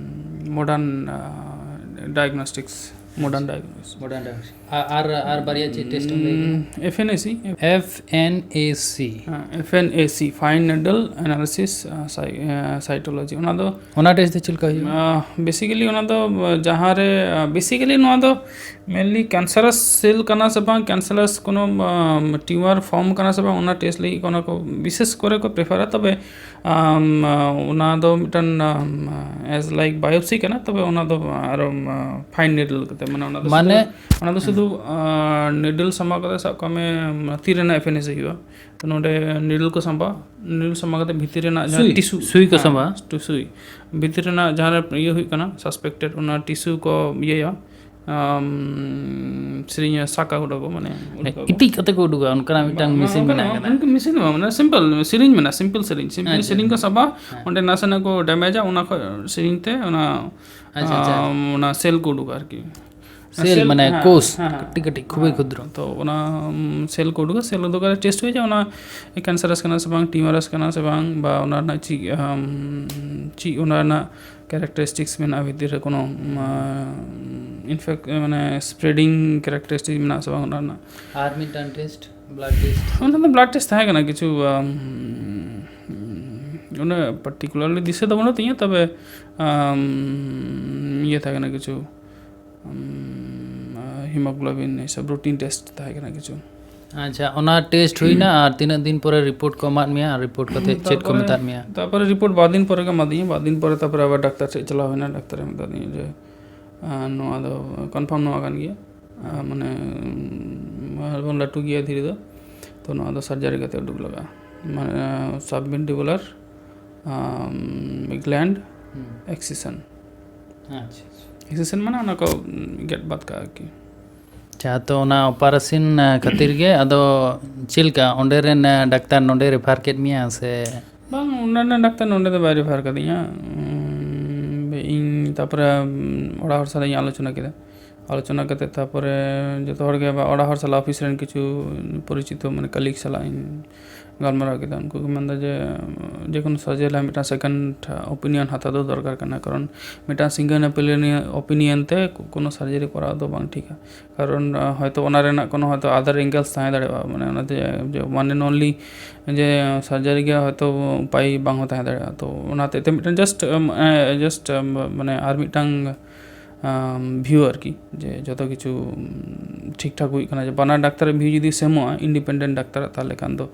ᱢᱚᱰᱟᱨᱱ ᱰᱟᱭᱜᱱᱳᱥᱴᱤᱠᱥ, ᱢᱚᱰᱟᱨᱱ ᱰᱟᱭᱜᱱᱳᱥᱴᱤᱠᱥ᱾ ᱢᱚᱰᱟᱨᱱ ᱰᱟᱭᱜᱱᱳᱥᱴᱤᱠᱥ᱾ ᱟᱨ, ᱟᱨ ᱵᱟᱨᱭᱟ ᱪᱮᱫ ᱴᱮᱥᱴ ᱮᱢ ᱞᱟᱹᱭ ᱠᱮᱫᱟ? ᱮᱯᱷ ᱮᱱ ᱮ ᱥᱤ᱾ ᱮᱯᱷ ᱮᱱ ᱮ ᱥᱤ᱾ ᱮᱯᱷ ᱮᱱ ᱮ ᱥᱤ, fine needle analysis cytology, ᱚᱱᱟ ᱫᱚ ᱚᱱᱟ ᱴᱮᱥᱴ ᱫᱚ ᱪᱮᱫ ᱞᱮᱠᱟ ᱦᱩᱭᱩᱜᱼᱟ? ᱵᱮᱥᱤᱠᱟᱞᱤ ᱚᱱᱟ ᱫᱚ ᱡᱟᱦᱟᱸ ᱨᱮ, ᱵᱮᱥᱤᱠᱟᱞᱤ ᱱᱚᱣᱟ ᱫᱚ ᱢᱮᱱᱞᱤ ᱠᱮᱱᱥᱟᱨᱟᱥ ᱥᱮᱞ ᱠᱟᱱᱟ ᱥᱮ ᱵᱟᱝ, ᱠᱮᱱᱥᱟᱨᱟᱥ ᱠᱳᱱᱳ ᱴᱤᱭᱩᱢᱟᱨ ᱯᱷᱚᱨᱢ ᱠᱟᱱᱟ ᱥᱮ ᱵᱟᱝ, ᱚᱱᱟ ᱴᱮᱥᱴ ᱞᱟᱹᱜᱤᱫ ᱚᱱᱟ ᱠᱚ ᱵᱤᱥᱮᱥ ᱠᱚᱨᱮ ᱠᱚ ᱯᱨᱮᱯᱷᱟᱨᱟ᱾ ᱛᱚᱵᱮ ᱟᱢ, ᱟ, ᱚᱱᱟ ᱫᱚ ᱢᱤᱫᱴᱟᱝ, ᱟᱢ, ᱮᱡᱽ ᱞᱟᱭᱤᱠ ᱵᱟᱭᱳᱯᱥᱤ ᱠᱟᱱᱟ, ᱛᱚᱵᱮ ᱚᱱᱟ ᱫᱚ ᱟᱨᱚ, ᱟ, ᱯᱷᱟᱭᱤᱱ ᱱᱤᱰᱚᱞ ᱠᱟᱛᱮ, ᱢᱟᱱᱮ ᱚᱱᱟ ᱫᱚ ᱢᱟᱱᱮ ᱥᱩᱫᱷᱩ, ᱚᱱᱟ ᱫᱚ ᱥᱩᱫᱷᱩ, ᱟ, ᱱᱤᱰᱚᱞ ᱥᱟᱢᱵᱟᱣ ᱠᱟᱛᱮ ᱥᱟᱵ ᱠᱟᱜ ᱢᱮ, ᱟᱢ, ᱛᱤ ᱨᱮᱱᱟᱜ ᱮᱯᱷᱮᱱᱮᱥ ᱦᱩᱭᱩᱜᱼᱟ᱾ ᱛᱚ ᱱᱚᱰᱮ ᱱᱤᱰᱚᱞ ᱠᱚ ᱥᱟᱢᱵᱟᱣᱟ, ᱱᱤᱰᱚᱞ ᱥᱟᱢᱵᱟᱣ ᱠᱟᱛᱮ ᱵᱷᱤᱛᱤᱨ ᱨᱮᱱᱟᱜ ᱡᱟᱦᱟᱸ ᱥᱩᱭ, ᱴᱤᱥᱩ, ᱥᱩᱭ ᱠᱚ ᱦᱮᱸ, ᱥᱟᱢᱵᱟᱣᱟ᱾ ᱴᱤᱥᱩ, ᱵᱷᱤᱛᱤᱨ ᱨᱮᱱᱟᱜ ᱡᱟᱦᱟᱸ ᱨᱮ ᱤᱭᱟᱹ ᱦᱩᱭᱩᱜ ᱠᱟᱱᱟ, ᱥᱟᱥᱯᱮᱠᱴᱮᱰ, ᱚᱱᱟ ᱴᱤᱥᱩ ᱠᱚ ᱤᱭᱟᱹᱭᱟ, ᱟᱢ, ᱥᱤᱨᱤᱧ ᱥᱟᱠᱟ ᱩᱰᱩᱠᱚᱜ, ᱢᱟᱱᱮ ᱩᱰᱩᱠᱚᱜ᱾ ᱤᱛᱤᱡ ᱠᱟᱛᱮ ᱠᱚ ᱩᱰᱩᱠᱟ, ᱚᱱᱠᱟᱱᱟᱜ ᱢᱤᱫᱴᱟᱝ ᱵᱟᱝ, ᱢᱮᱥᱤᱱ ᱚᱱᱠᱟᱱᱟᱜ ᱢᱮᱱᱟᱜ ᱵᱟᱝ, ᱟᱠᱟᱫᱟ᱾ ᱚᱱᱠᱟᱱ ᱢᱮᱥᱤᱱ ᱫᱚ ᱵᱟᱝ, ᱢᱟᱱᱮ ᱥᱤᱢᱯᱮᱞ ᱥᱤᱨᱤᱧ ᱢᱮᱱᱟᱜᱼᱟ, ᱥᱤᱢᱯᱮᱞ ᱥᱤᱨᱤᱧ, ᱥᱤᱢᱯᱮᱞ ᱟᱪᱪᱷᱟ, ᱟᱪᱪᱷᱟ᱾ ᱥᱤᱨᱤᱧ ᱠᱚ ᱥᱟᱵᱟ, ᱦᱮᱸ᱾ ᱚᱸᱰᱮ ᱱᱟᱥᱮᱱᱟᱜ ᱠᱚ ᱰᱮᱢᱮᱡᱟ, ᱚᱱᱟ ᱠᱷᱚᱡ ᱥᱤᱨᱤᱧ ᱛᱮ ᱚᱱᱟ, ᱟᱪᱪᱷᱟ, ᱟᱪᱪᱷᱟ᱾ ᱟᱢ, ᱚᱱᱟ ᱥᱮᱞ ᱠᱚ ᱩᱰᱩᱠᱟ ᱟᱨᱠᱤ᱾ ᱥᱮᱞ ᱥᱮᱞ, ᱢᱟᱱᱮ ᱦᱮᱸ, ᱠᱳᱥ, ᱦᱮᱸ, ᱦᱮᱸ᱾ ᱠᱟᱹᱴᱤᱡ ᱠᱟᱹᱴᱤᱡ, ᱠᱷᱩᱵᱮ ᱦᱮᱸ᱾ ᱠᱷᱩᱫᱨᱚ᱾ ᱛᱚ ᱚᱱᱟ, ᱩᱢ, ᱥᱮᱞ ᱠᱚ ᱩᱰᱩᱠᱟ, ᱥᱮᱞ ᱩᱰᱩᱠ ᱠᱟᱛᱮ ᱴᱮᱥᱴ ᱦᱩᱭᱩᱜᱼᱟ ᱚᱱᱟ ᱠᱮᱱᱥᱟᱨᱟᱥ ᱠᱟᱱᱟ ᱥᱮ ᱵᱟᱝ, ᱴᱤᱭᱩᱢᱟᱨᱟᱥ ᱠᱟᱱᱟ ᱥᱮ ᱵᱟᱝ, ᱵᱟ ᱚᱱᱟ ᱨᱮᱱᱟᱜ ᱪᱮᱫ, ᱟᱢ, ᱪᱮᱫ ᱚᱱᱟ ᱨᱮᱱᱟᱜ ᱠᱮᱨᱮᱠᱴᱟᱨᱤᱥᱴᱤᱠᱥ ᱢᱮᱱᱟᱜᱼᱟ ᱵᱷᱤᱛᱤᱨ ᱨᱮ, ᱠᱳᱱᱳ, ᱟᱢ, ᱤᱱᱯᱷᱮᱠ-, ᱢᱟᱱᱮ ᱥᱯᱨᱮᱰᱤᱝ ᱠᱮᱨᱮᱠᱴᱟᱨᱤᱥᱴᱤᱠ ᱢᱮᱱᱟᱜᱼᱟ ᱥᱮ ᱵᱟᱝ ᱚᱱᱟ ᱨᱮᱱᱟᱜ᱾ ᱟᱨ ᱢᱤᱫᱴᱟᱝ ᱴᱮᱥᱴ, ᱵᱞᱟᱰ ᱴᱮᱥᱴ᱾ ᱚᱱᱟ ᱫᱚ ᱵᱞᱟᱰ ᱴᱮᱥᱴ ᱛᱟᱦᱮᱸ ᱠᱟᱱᱟ ᱠᱤᱪᱷᱩ, ᱟᱢ, ᱩᱱᱟᱹᱜ ᱯᱟᱨᱴᱤᱠᱩᱞᱟᱨᱞᱤ ᱫᱤᱥᱟᱹ ᱫᱚ ᱵᱟᱹᱱᱩᱜ ᱛᱤᱧᱟᱹ, ᱛᱚᱵᱮ, ᱟᱢ, ᱤᱭᱟᱹ ᱛᱟᱦᱮᱸ ᱠᱟᱱᱟ ᱠᱤᱪᱷᱩ, ᱟᱢ, ᱦᱤᱢᱳᱜᱞᱳᱵᱤᱱ ᱮᱥᱚᱵ ᱨᱩᱴᱤᱱ ᱴᱮᱥᱴ ᱛᱟᱦᱮᱸ ᱠᱟᱱᱟ ᱠᱤᱪᱷᱩ᱾ ᱟᱪᱪᱷᱟ, ᱚᱱᱟ ᱴᱮᱥᱴ ᱦᱩᱭᱱᱟ ᱟᱨ ᱛᱤᱱᱟᱹᱜ ᱫᱤᱱ ᱯᱚᱨᱮ ᱨᱤᱯᱳᱨᱴ ᱠᱚ ᱮᱢᱟᱫ ᱢᱮᱭᱟ? ᱟᱨ ᱨᱤᱯᱳᱨᱴ ᱠᱟᱛᱮ ᱪᱮᱫ ᱠᱚ ᱛᱟᱨᱯᱚᱨᱮ, ᱢᱮᱛᱟᱫ ᱢᱮᱭᱟ? ᱛᱟᱨᱯᱚᱨᱮ ᱨᱤᱯᱳᱨᱴ ᱵᱟᱨ ᱫᱤᱱ ᱯᱚᱨᱮ ᱠᱚ ᱮᱢᱟᱫᱤᱧᱟ᱾ ᱵᱟᱨ ᱫᱤᱱ ᱯᱚᱨᱮ ᱛᱟᱨᱯᱚᱨᱮ ᱟᱵᱟᱨ ᱰᱟᱠᱛᱟᱨ ᱴᱷᱮᱡ ᱪᱟᱞᱟᱣ ᱦᱩᱭᱱᱟ᱾ ᱰᱟᱠᱛᱟᱨᱮ ᱢᱮᱛᱟᱫᱤᱧᱟ ᱡᱮ, ᱟᱨ ᱱᱚᱣᱟ ᱫᱚ ᱠᱚᱱᱯᱷᱟᱨᱢ ᱱᱚᱣᱟ ᱠᱟᱱ ᱜᱮᱭᱟ, ᱟᱨ ᱢᱟᱱᱮ, ᱩᱢ, ᱟᱨ ᱵᱚᱱ ᱞᱟᱹᱴᱩ ᱜᱮᱭᱟ ᱫᱷᱤᱨᱤ ᱫᱚ, ᱛᱚ ᱱᱚᱣᱟ ᱫᱚ ᱥᱟᱨᱡᱟᱨᱤ ᱠᱟᱛᱮ ᱩᱰᱩᱠ ᱞᱟᱜᱟᱜᱼᱟ, ᱢᱟᱱᱮ ᱥᱟᱵᱢᱮᱱᱰᱤᱵᱩᱞᱟᱨ, ᱟᱢ, ᱜᱞᱮᱱᱰ ᱦᱩᱸ᱾ ᱮᱠᱥᱤᱥᱚᱱ᱾ ᱟᱪᱪᱷᱟ, ᱟᱪᱪᱷᱟ᱾ ᱮᱠᱥᱤᱥᱚᱱ ᱢᱟᱱᱮ ᱚᱱᱟ ᱠᱚ, ᱩᱢ, ᱜᱮᱫ ᱵᱟᱫ ᱠᱟᱜᱼᱟ ᱟᱨᱠᱤ᱾ ᱟᱪᱪᱷᱟ, ᱛᱚ ᱚᱱᱟ ᱚᱯᱟᱨᱮᱥᱚᱱ, ᱟ, ᱠᱷᱟᱹᱛᱤᱨ ᱜᱮ ᱟᱫᱚ ᱪᱮᱫ ᱞᱮᱠᱟ ᱚᱸᱰᱮ ᱨᱮᱱ, ᱟ, ᱰᱟᱠᱛᱟᱨ ᱱᱚᱸᱰᱮ ᱨᱮᱯᱷᱟᱨ ᱠᱮᱫ ᱢᱮᱭᱟ ᱥᱮ? ᱵᱟᱝ, ᱚᱸᱰᱮ ᱨᱮᱱ ᱰᱟᱠᱛᱟᱨ ᱱᱚᱸᱰᱮ ᱫᱚ ᱵᱟᱭ ᱨᱮᱯᱷᱟᱨ ᱠᱟᱫᱤᱧᱟ᱾ ᱩᱢ, ᱤᱧ ᱛᱟᱨᱯᱚᱨᱮ, ᱩᱢ, ᱚᱲᱟᱜ ᱦᱚᱲ ᱥᱟᱞᱟᱜ ᱤᱧ ᱟᱞᱳᱪᱚᱱᱟ ᱠᱮᱫᱟ᱾ ᱟᱞᱳᱪᱚᱱᱟ ᱠᱟᱛᱮ ᱛᱟᱨᱯᱚᱨᱮ ᱡᱚᱛᱚ ᱦᱚᱲ ᱜᱮ ᱵᱟ-, ᱚᱲᱟᱜ ᱦᱚᱲ ᱥᱟᱞᱟᱜ, ᱚᱯᱷᱤᱥ ᱨᱮᱱ ᱠᱤᱪᱷᱩ ᱯᱚᱨᱤᱪᱤᱛᱚ, ᱢᱟᱱᱮ ᱠᱟᱞᱤᱜᱽ ᱥᱟᱞᱟᱜ ᱤᱧ ᱜᱟᱞᱢᱟᱨᱟᱣ ᱠᱮᱫᱟ᱾ ᱩᱱᱠᱩ ᱠᱚ ᱢᱮᱱᱫᱟ ᱡᱮ, ᱡᱮᱠᱳᱱᱳ ᱥᱟᱨᱡᱟᱨᱤ ᱞᱟᱦᱟ ᱢᱤᱫᱴᱟᱝ ᱥᱮᱠᱮᱱᱰ ᱚᱯᱤᱱᱤᱭᱚᱱ ᱦᱟᱛᱟᱣ ᱫᱚ ᱫᱚᱨᱠᱟᱨ ᱠᱟᱱᱟ, ᱠᱟᱨᱚᱱ ᱢᱤᱫᱴᱟᱝ ᱥᱤᱝᱜᱮᱞ ᱚᱯᱤᱱᱤᱭᱚᱱ ᱛᱮ ᱠᱳᱱᱳ ᱥᱟᱨᱡᱟᱨᱤ ᱠᱚᱨᱟᱣ ᱫᱚ ᱵᱟᱝ ᱴᱷᱤᱠᱟ᱾ ᱠᱟᱨᱚᱱ, ᱟ, ᱦᱚᱭᱛᱳ ᱚᱱᱟ ᱨᱮᱱᱟᱜ ᱠᱳᱱᱳ ᱦᱚᱭᱛᱳ other angles ᱛᱟᱦᱮᱸ ᱫᱟᱲᱮᱭᱟᱜᱼᱟ, ᱢᱟᱱᱮ ᱚᱱᱟᱛᱮ ᱡᱮ one and only ᱡᱮ ᱥᱟᱨᱡᱟᱨᱤ ᱜᱮ ᱦᱚᱭᱛᱳ ᱩᱯᱟᱭ ᱵᱟᱝ ᱦᱚᱸ ᱛᱟᱦᱮᱸ ᱫᱟᱲᱮᱭᱟᱜᱼᱟ᱾ ᱛᱚ ᱚᱱᱟ ᱦᱚᱛᱮᱡ ᱛᱮ ᱢᱤᱫᱴᱟᱝ just, ᱟᱢ, ᱮ, just, ᱟᱢ, ᱢᱟᱱᱮ ᱟᱨ ᱢᱤᱫᱴᱟᱝ, ᱟᱢ, ᱵᱷᱤᱭᱩ ᱟᱨᱠᱤ, ᱡᱮ ᱡᱚᱛᱚ ᱠᱤᱪᱷᱩ, ᱩᱢ, ᱴᱷᱤᱠ ᱴᱷᱟᱠ ᱦᱩᱭᱩᱜ ᱠᱟᱱᱟ, ᱡᱮ ᱵᱟᱱᱟᱨ ᱰᱟᱠᱛᱟᱨᱟᱜ ᱵᱷᱤᱭᱩ ᱡᱩᱫᱤ ᱥᱮᱢᱚᱜᱼᱟ, ᱤᱱᱰᱤᱯᱮᱱᱰᱮᱱᱴ ᱰᱟᱠᱛᱟᱨᱟᱜ, ᱛᱟᱦᱚᱞᱮ ᱠᱷᱟᱱ ᱫᱚ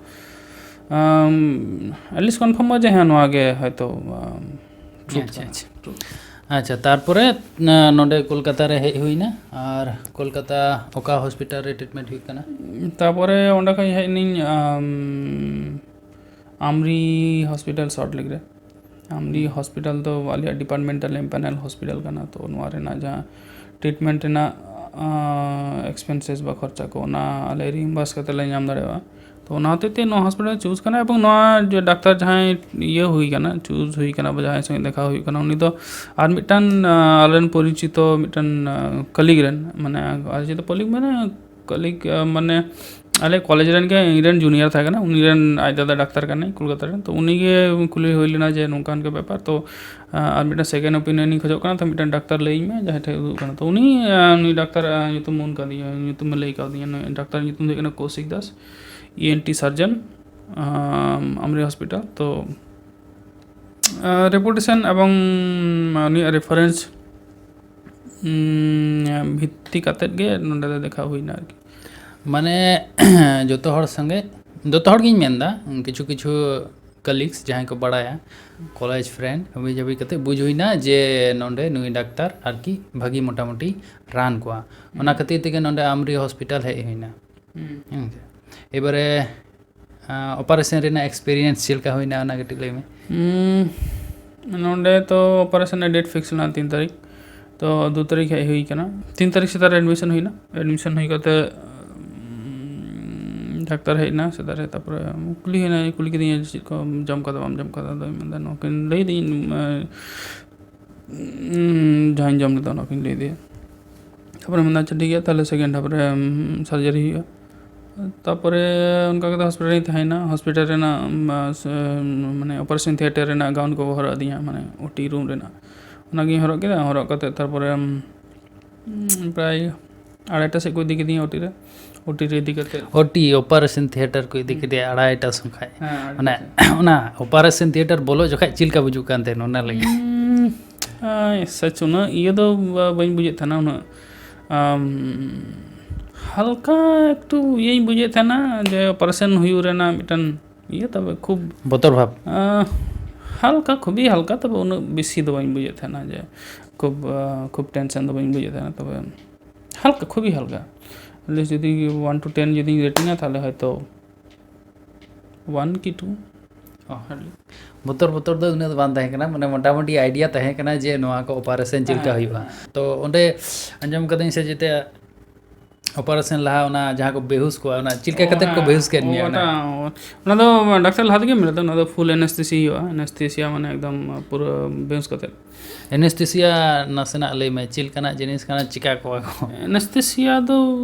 ᱟᱢ, at least confirm ᱢᱟ ᱡᱮ ᱦᱮᱸ, ᱱᱚᱣᱟ ᱜᱮ ᱦᱚᱭᱛᱳ, ᱟᱢ, truth ᱟᱪᱪᱷᱟ, ᱠᱟᱱᱟ᱾ ᱟᱪᱪᱷᱟ᱾ Truth᱾ ᱟᱪᱪᱷᱟ, ᱛᱟᱨᱯᱚᱨᱮ, ᱱᱟ-, ᱱᱚᱰᱮ ᱠᱳᱞᱠᱟᱛᱟ ᱨᱮ ᱦᱮᱡ ᱦᱩᱭᱱᱟ, ᱟᱨ ᱠᱳᱞᱠᱟᱛᱟ ᱚᱠᱟ hospital ᱨᱮ treatment ᱦᱩᱭᱩᱜ ᱠᱟᱱᱟ? ᱛᱟᱨᱯᱚᱨᱮ ᱚᱸᱰᱮ ᱠᱷᱚᱱ ᱦᱮᱡ ᱮᱱᱟᱹᱧ, ᱟᱢ, ᱟᱢᱨᱤ hospital Salt Lake ᱨᱮ᱾ ᱟᱢᱨᱤ ᱦᱩᱸ᱾ Hospital ᱫᱚ ᱟᱞᱮᱭᱟᱜ departmental empanel hospital ᱠᱟᱱᱟ, ᱛᱚ ᱱᱚᱣᱟ ᱨᱮᱱᱟᱜ ᱡᱟᱦᱟᱸ treatment ᱨᱮᱱᱟᱜ, ᱟᱸ, expenses ᱵᱟ ᱠᱷᱚᱨᱪᱟ ᱠᱚ, ᱚᱱᱟ ᱟᱞᱮ reimburse ᱠᱟᱛᱮ ᱞᱮ ᱧᱟᱢ ᱫᱟᱲᱮᱭᱟᱜᱼᱟ᱾ ᱛᱚ ᱚᱱᱟ ᱦᱚᱛᱮᱡ ᱛᱮ ᱱᱚᱣᱟ hospital choose ᱠᱟᱱᱟ, ᱮᱵᱚᱝ ᱱᱚᱣᱟ ᱡᱮ ᱰᱟᱠᱛᱟᱨ ᱡᱟᱦᱟᱸᱭ ᱤᱭᱟᱹ ᱦᱩᱭ ᱠᱟᱱᱟ, choose ᱦᱩᱭ ᱠᱟᱱᱟ, ᱵᱟ ᱡᱟᱦᱟᱸᱭ ᱥᱚᱸᱜᱮ ᱫᱮᱠᱷᱟ ᱦᱩᱭᱩᱜ ᱠᱟᱱᱟ, ᱩᱱᱤ ᱫᱚ ᱟᱨ ᱢᱤᱫᱴᱟᱝ, ᱟᱸ, ᱟᱞᱮᱨᱮᱱ ᱯᱚᱨᱤᱪᱤᱛᱚ ᱢᱤᱫᱴᱟᱝ, ᱟᱸ, colleague ᱨᱮᱱ, ᱢᱟᱱᱮ, ᱟᱨ ᱪᱮᱫ colleague ᱢᱟᱱᱮ, colleague, ᱟᱸ, ᱢᱟᱱᱮ, ᱟᱞᱮ ᱠᱚᱞᱮᱡᱽ ᱨᱮᱱ ᱜᱮ ᱤᱧ ᱨᱮᱱ junior ᱛᱟᱦᱮᱸ ᱠᱟᱱᱟ, ᱩᱱᱤ ᱨᱮᱱ ᱟᱡ ᱫᱟᱫᱟ ᱰᱟᱠᱛᱟᱨ ᱠᱟᱱᱟᱭ ᱠᱳᱞᱠᱟᱛᱟ ᱨᱮᱱ᱾ ᱛᱚ ᱩᱱᱤ ᱜᱮ ᱠᱩᱞᱤ ᱦᱩᱭ ᱞᱮᱱᱟ ᱡᱮ ᱱᱚᱝᱠᱟ ᱱᱚᱝᱠᱟ ᱵᱮᱯᱟᱨ, ᱛᱚ, ᱟᱸ, ᱟᱨ ᱢᱤᱫᱴᱟᱝ second opinion ᱤᱧ ᱠᱷᱚᱡᱚᱜ ᱠᱟᱱᱟ, ᱛᱚ ᱢᱤᱫᱴᱟᱝ ᱰᱟᱠᱛᱟᱨ ᱞᱟᱹᱭᱟᱹᱧ ᱢᱮ ᱡᱟᱦᱟᱸᱭ ᱴᱷᱮᱱ ᱩᱫᱩᱜ ᱠᱟᱱᱟ᱾ ᱛᱚ ᱩᱱᱤ, ᱟᱸ, ᱩᱱᱤ ᱰᱟᱠᱛᱟᱨ, ᱟᱸ, ᱧᱩᱛᱩᱢ ᱢᱮᱱ ᱠᱟᱣᱫᱤᱧᱟ, ᱧᱩᱛᱩᱢ ᱮ ᱞᱟᱹᱭ ᱠᱟᱣᱫᱤᱧᱟ, ᱱᱩᱭ ᱰᱟᱠᱛᱟᱨ ᱧᱩᱛᱩᱢ ᱫᱚ ᱦᱩᱭᱩᱜ ᱠᱟᱱᱟ ᱠᱳᱥᱤᱠ Das, E N T surgeon, ᱟᱢ, ᱟᱢᱨᱤ hospital᱾ ᱛᱚ, ᱟᱸ, reputation ᱮᱵᱚᱝ ᱩᱱᱤᱭᱟᱜ reference, ᱩᱸ, ᱵᱷᱤᱛᱛᱤ ᱠᱟᱛᱮᱫ ᱜᱮ ᱱᱚᱸᱰᱮ ᱫᱚ ᱫᱮᱠᱷᱟᱣ ᱦᱩᱭᱱᱟ ᱟᱨᱠᱤ᱾ ᱢᱟᱱᱮ, ᱡᱚᱛᱚ ᱦᱚᱲ ᱥᱚᱸᱜᱮ, ᱡᱚᱛᱚ ᱦᱚᱲ ᱜᱤᱧ ᱢᱮᱱᱫᱟ, ᱠᱤᱪᱷᱩ ᱠᱤᱪᱷᱩ colleagues ᱡᱟᱦᱟᱸᱭ ᱠᱚ ᱵᱟᱲᱟᱭᱟ, ᱠᱚᱞᱮᱡᱽ friend, ᱦᱟᱹᱵᱤ ᱡᱟᱹᱵᱤ ᱠᱟᱛᱮ ᱵᱩᱡᱽ ᱦᱩᱭᱱᱟ ᱡᱮ ᱱᱚᱸᱰᱮ ᱱᱩᱭ ᱰᱟᱠᱛᱟᱨ ᱟᱨᱠᱤ ᱵᱷᱟᱹᱜᱤ ᱢᱚᱴᱟᱢᱩᱴᱤ ᱨᱟᱱ ᱠᱚᱣᱟ᱾ ᱚᱱᱟ ᱦᱩᱸ᱾ ᱠᱷᱟᱹᱛᱤᱨ ᱛᱮᱜᱮ ᱱᱚᱸᱰᱮ ᱟᱢᱨᱤ hospital ᱦᱮᱡ ᱦᱩᱭᱱᱟ᱾ ᱦᱩᱸ᱾ ᱦᱮᱸ ᱥᱮ? ᱮᱵᱟᱨᱮ, ᱟᱸ, operation ᱨᱮᱱᱟᱜ experience ᱪᱮᱫ ᱞᱮᱠᱟ ᱦᱩᱭᱱᱟ, ᱚᱱᱟ ᱠᱟᱹᱴᱤᱡ ᱞᱟᱹᱭ ᱢᱮ᱾ ᱦᱩᱸ, ᱱᱚᱸᱰᱮ ᱛᱚ operation ᱨᱮᱱᱟᱜ date fix ᱞᱮᱱᱟ ᱛᱤᱱ ᱛᱟᱹᱨᱤᱠᱷ, ᱛᱚ ᱫᱩ ᱛᱟᱹᱨᱤᱠᱷ ᱦᱮᱡ ᱦᱩᱭ ᱠᱟᱱᱟ᱾ ᱛᱤᱱ ᱛᱟᱹᱨᱤᱠᱷ ᱥᱮᱛᱟᱜ ᱨᱮ admission ᱦᱩᱭᱱᱟ, admission ᱦᱩᱭ ᱠᱟᱛᱮ, ᱩᱸ, ᱰᱟᱠᱛᱟᱨ ᱦᱮᱡ ᱮᱱᱟ ᱥᱮᱛᱟᱜ ᱨᱮ, ᱛᱟᱨᱯᱚᱨᱮ ᱠᱩᱞᱤ ᱦᱩᱭᱱᱟ, ᱠᱩᱞᱤ ᱠᱤᱫᱤᱧᱟ ᱡᱮ ᱪᱮᱫ ᱠᱚᱢ ᱡᱚᱢ ᱠᱟᱫᱟ ᱵᱟᱢ ᱡᱚᱢ ᱠᱟᱫᱟ, ᱟᱫᱚᱧ ᱢᱮᱱᱫᱟ ᱱᱚᱣᱟ ᱠᱤᱱ ᱞᱟᱹᱭ ᱫᱤᱧ, ᱮᱸ, ᱩᱸ, ᱡᱟᱦᱟᱸᱧ ᱡᱚᱢ ᱞᱮᱫᱟ, ᱚᱱᱟ ᱠᱚᱧ ᱞᱟᱹᱭ ᱟᱫᱮᱭᱟ᱾ ᱛᱟᱯᱚᱨᱮ ᱢᱮᱱᱫᱟ, "ᱟᱪᱪᱷᱟ, ᱴᱷᱤᱠ ᱜᱮᱭᱟ, ᱛᱟᱦᱞᱮ second half ᱨᱮ, ᱩᱸ, surgery ᱦᱩᱭᱩᱜᱼᱟ᱾" ᱛᱟᱯᱚᱨᱮ ᱚᱱᱠᱟ ᱠᱟᱛᱮ hospital ᱨᱤᱧ ᱛᱟᱦᱮᱸᱭᱮᱱᱟ᱾ Hospital ᱨᱮᱱᱟᱜ, ᱩᱸ, ᱢᱟᱱᱮ, operation theatre ᱨᱮᱱᱟᱜ gown ᱠᱚᱠᱚ ᱦᱚᱨᱚᱜ ᱟᱹᱫᱤᱧᱟ, ᱢᱟᱱᱮ, O T room ᱨᱮᱱᱟᱜ᱾ ᱚᱱᱟᱜᱤᱧ ᱦᱚᱨᱚᱜ ᱠᱮᱫᱟ, ᱦᱚᱨᱚᱜ ᱠᱟᱛᱮ ᱛᱟᱨᱯᱚᱨᱮ, ᱩᱸ, ᱯᱨᱟᱭ ᱟᱲᱟᱭᱴᱟ ᱥᱮᱫ ᱠᱚ ᱤᱫᱤ ᱠᱤᱫᱤᱧᱟ O T ᱨᱮ᱾ O T ᱨᱮ ᱤᱫᱤ ᱠᱟᱛᱮ, O T, operation theatre ᱠᱚ ᱤᱫᱤ ᱦᱩᱸ᱾ ᱠᱮᱫᱮᱭᱟ ᱟᱲᱟᱭᱴᱟ ᱥᱚᱢᱚᱭ᱾ ᱦᱮᱸ, ᱟᱲᱟᱭᱴᱟ ᱚᱱᱟ ᱥᱮᱫ᱾ Operation theatre ᱵᱚᱞᱚᱜ ᱡᱚᱠᱷᱟᱡ ᱪᱮᱫ ᱞᱮᱠᱟ ᱵᱩᱡᱩᱜ ᱠᱟᱱ ᱛᱟᱦᱮᱸᱱᱟ ᱚᱱᱟ ᱞᱟᱹᱜᱤᱫ? ᱩᱸ, ᱟᱭ, ᱥᱟᱪ ᱩᱱᱟᱹᱜ ᱤᱭᱟᱹ ᱫᱚ ᱵᱟ-, ᱵᱟᱹᱧ ᱵᱩᱡᱮᱫ ᱛᱟᱦᱮᱱᱟ ᱩᱱᱟᱹᱜ᱾ ᱟᱢ, ᱦᱟᱞᱠᱟ ᱮᱠᱴᱩ ᱤᱭᱟᱹᱧ ᱵᱩᱡᱮᱫ ᱛᱟᱦᱮᱱᱟ ᱡᱮ operation ᱦᱩᱭᱩᱜ ᱨᱮᱱᱟᱜ ᱢᱤᱫᱴᱮᱱ ᱤᱭᱟᱹ, ᱛᱚᱵᱮ ᱠᱷᱩᱵ ᱵᱚᱛᱚᱨ ᱵᱷᱟᱵᱽ? ᱟᱸ, ᱦᱟᱞᱠᱟ, ᱠᱷᱩᱵᱤ ᱦᱟᱞᱠᱟ, ᱛᱚᱵᱮ ᱩᱱᱟᱹᱜ ᱵᱮᱥᱤ ᱫᱚ ᱵᱟᱹᱧ ᱵᱩᱡᱮᱫ ᱛᱟᱦᱮᱱᱟ ᱡᱮ ᱠᱷᱩᱵ, ᱟᱸ, ᱠᱷᱩᱵ ᱴᱮᱱᱥᱮᱱ ᱫᱚ ᱵᱟᱹᱧ ᱵᱩᱡᱮᱫ ᱛᱟᱦᱮᱱᱟ, ᱛᱚᱵᱮ ᱦᱟᱞᱠᱟ, ᱠᱷᱩᱵᱤ ᱦᱟᱞᱠᱟ᱾ ᱟᱴᱞᱤᱥᱴ ᱡᱩᱫᱤ ᱚᱣᱟᱱ ᱴᱩ ᱴᱮᱱ ᱡᱩᱫᱤᱧ ᱨᱮᱴᱤᱝᱟ, ᱛᱟᱦᱚᱞᱮ ᱦᱚᱭᱛᱳ ᱚᱣᱟᱱ ᱠᱤ ᱴᱩ᱾ ᱚ᱾ ᱦᱟᱨᱰᱞᱤ᱾ ᱵᱚᱛᱚᱨ, ᱵᱚᱛᱚᱨ ᱫᱚ ᱩᱱᱟᱹᱜ ᱫᱚ ᱵᱟᱝ ᱛᱟᱦᱮᱸ ᱠᱟᱱᱟ, ᱢᱟᱱᱮ ᱢᱚᱴᱟᱢᱩᱴᱤ ᱟᱭᱰᱤᱭᱟ ᱛᱟᱦᱮᱸ ᱠᱟᱱᱟ ᱡᱮ ᱱᱚᱣᱟ ᱠᱚ ᱚᱯᱟᱨᱮᱥᱚᱱ ᱪᱮᱫ ᱞᱮᱠᱟ ᱦᱮᱸ, ᱦᱩᱭᱩᱜᱼᱟ᱾ ᱦᱮᱸ᱾ ᱛᱚ ᱚᱸᱰᱮ ᱟᱸᱡᱚᱢ ᱠᱟᱹᱫᱟᱹᱧ ᱥᱮ ᱡᱮᱛᱮ ᱚᱯᱟᱨᱮᱥᱚᱱ ᱞᱟᱦᱟ ᱚᱱᱟ ᱡᱟᱦᱟᱸ ᱠᱚ ᱵᱮᱦᱩᱥ ᱠᱚᱣᱟ, ᱚᱱᱟ ᱪᱮᱫ ᱞᱮᱠᱟ ᱚ, ᱠᱟᱛᱮ ᱠᱚ ᱦᱮᱸ, ᱵᱮᱦᱩᱥ ᱠᱮᱫ ᱢᱮᱭᱟ? ᱚᱱᱟ ᱚᱱᱟ, ᱚᱱᱟ ᱫᱚ ᱰᱟᱠᱛᱟᱨ ᱞᱟᱦᱟ ᱛᱮᱜᱮ ᱢᱮᱱ ᱞᱮᱫᱟ, ᱚᱱᱟ ᱫᱚ ᱯᱷᱩᱞ ᱮᱱᱮᱥᱛᱷᱮᱥᱤ ᱦᱩᱭᱩᱜᱼᱟ, ᱮᱱᱮᱥᱛᱷᱮᱥᱤᱭᱟ ᱢᱟᱱᱮ ᱮᱠᱫᱚᱢ ᱯᱩᱨᱟᱹ ᱵᱮᱦᱩᱥ ᱠᱟᱛᱮ᱾ ᱮᱱᱮᱥᱛᱷᱮᱥᱤᱭᱟ ᱱᱟᱥᱮᱱᱟᱜ ᱞᱟᱹᱭ ᱢᱮ, ᱪᱮᱫ ᱞᱮᱠᱟᱱᱟᱜ ᱡᱤᱱᱤᱥ ᱠᱟᱱᱟ, ᱪᱤᱠᱟ ᱠᱚᱣᱟ ᱠᱚ? ᱮᱱᱮᱥᱛᱷᱮᱥᱤᱭᱟ ᱫᱚ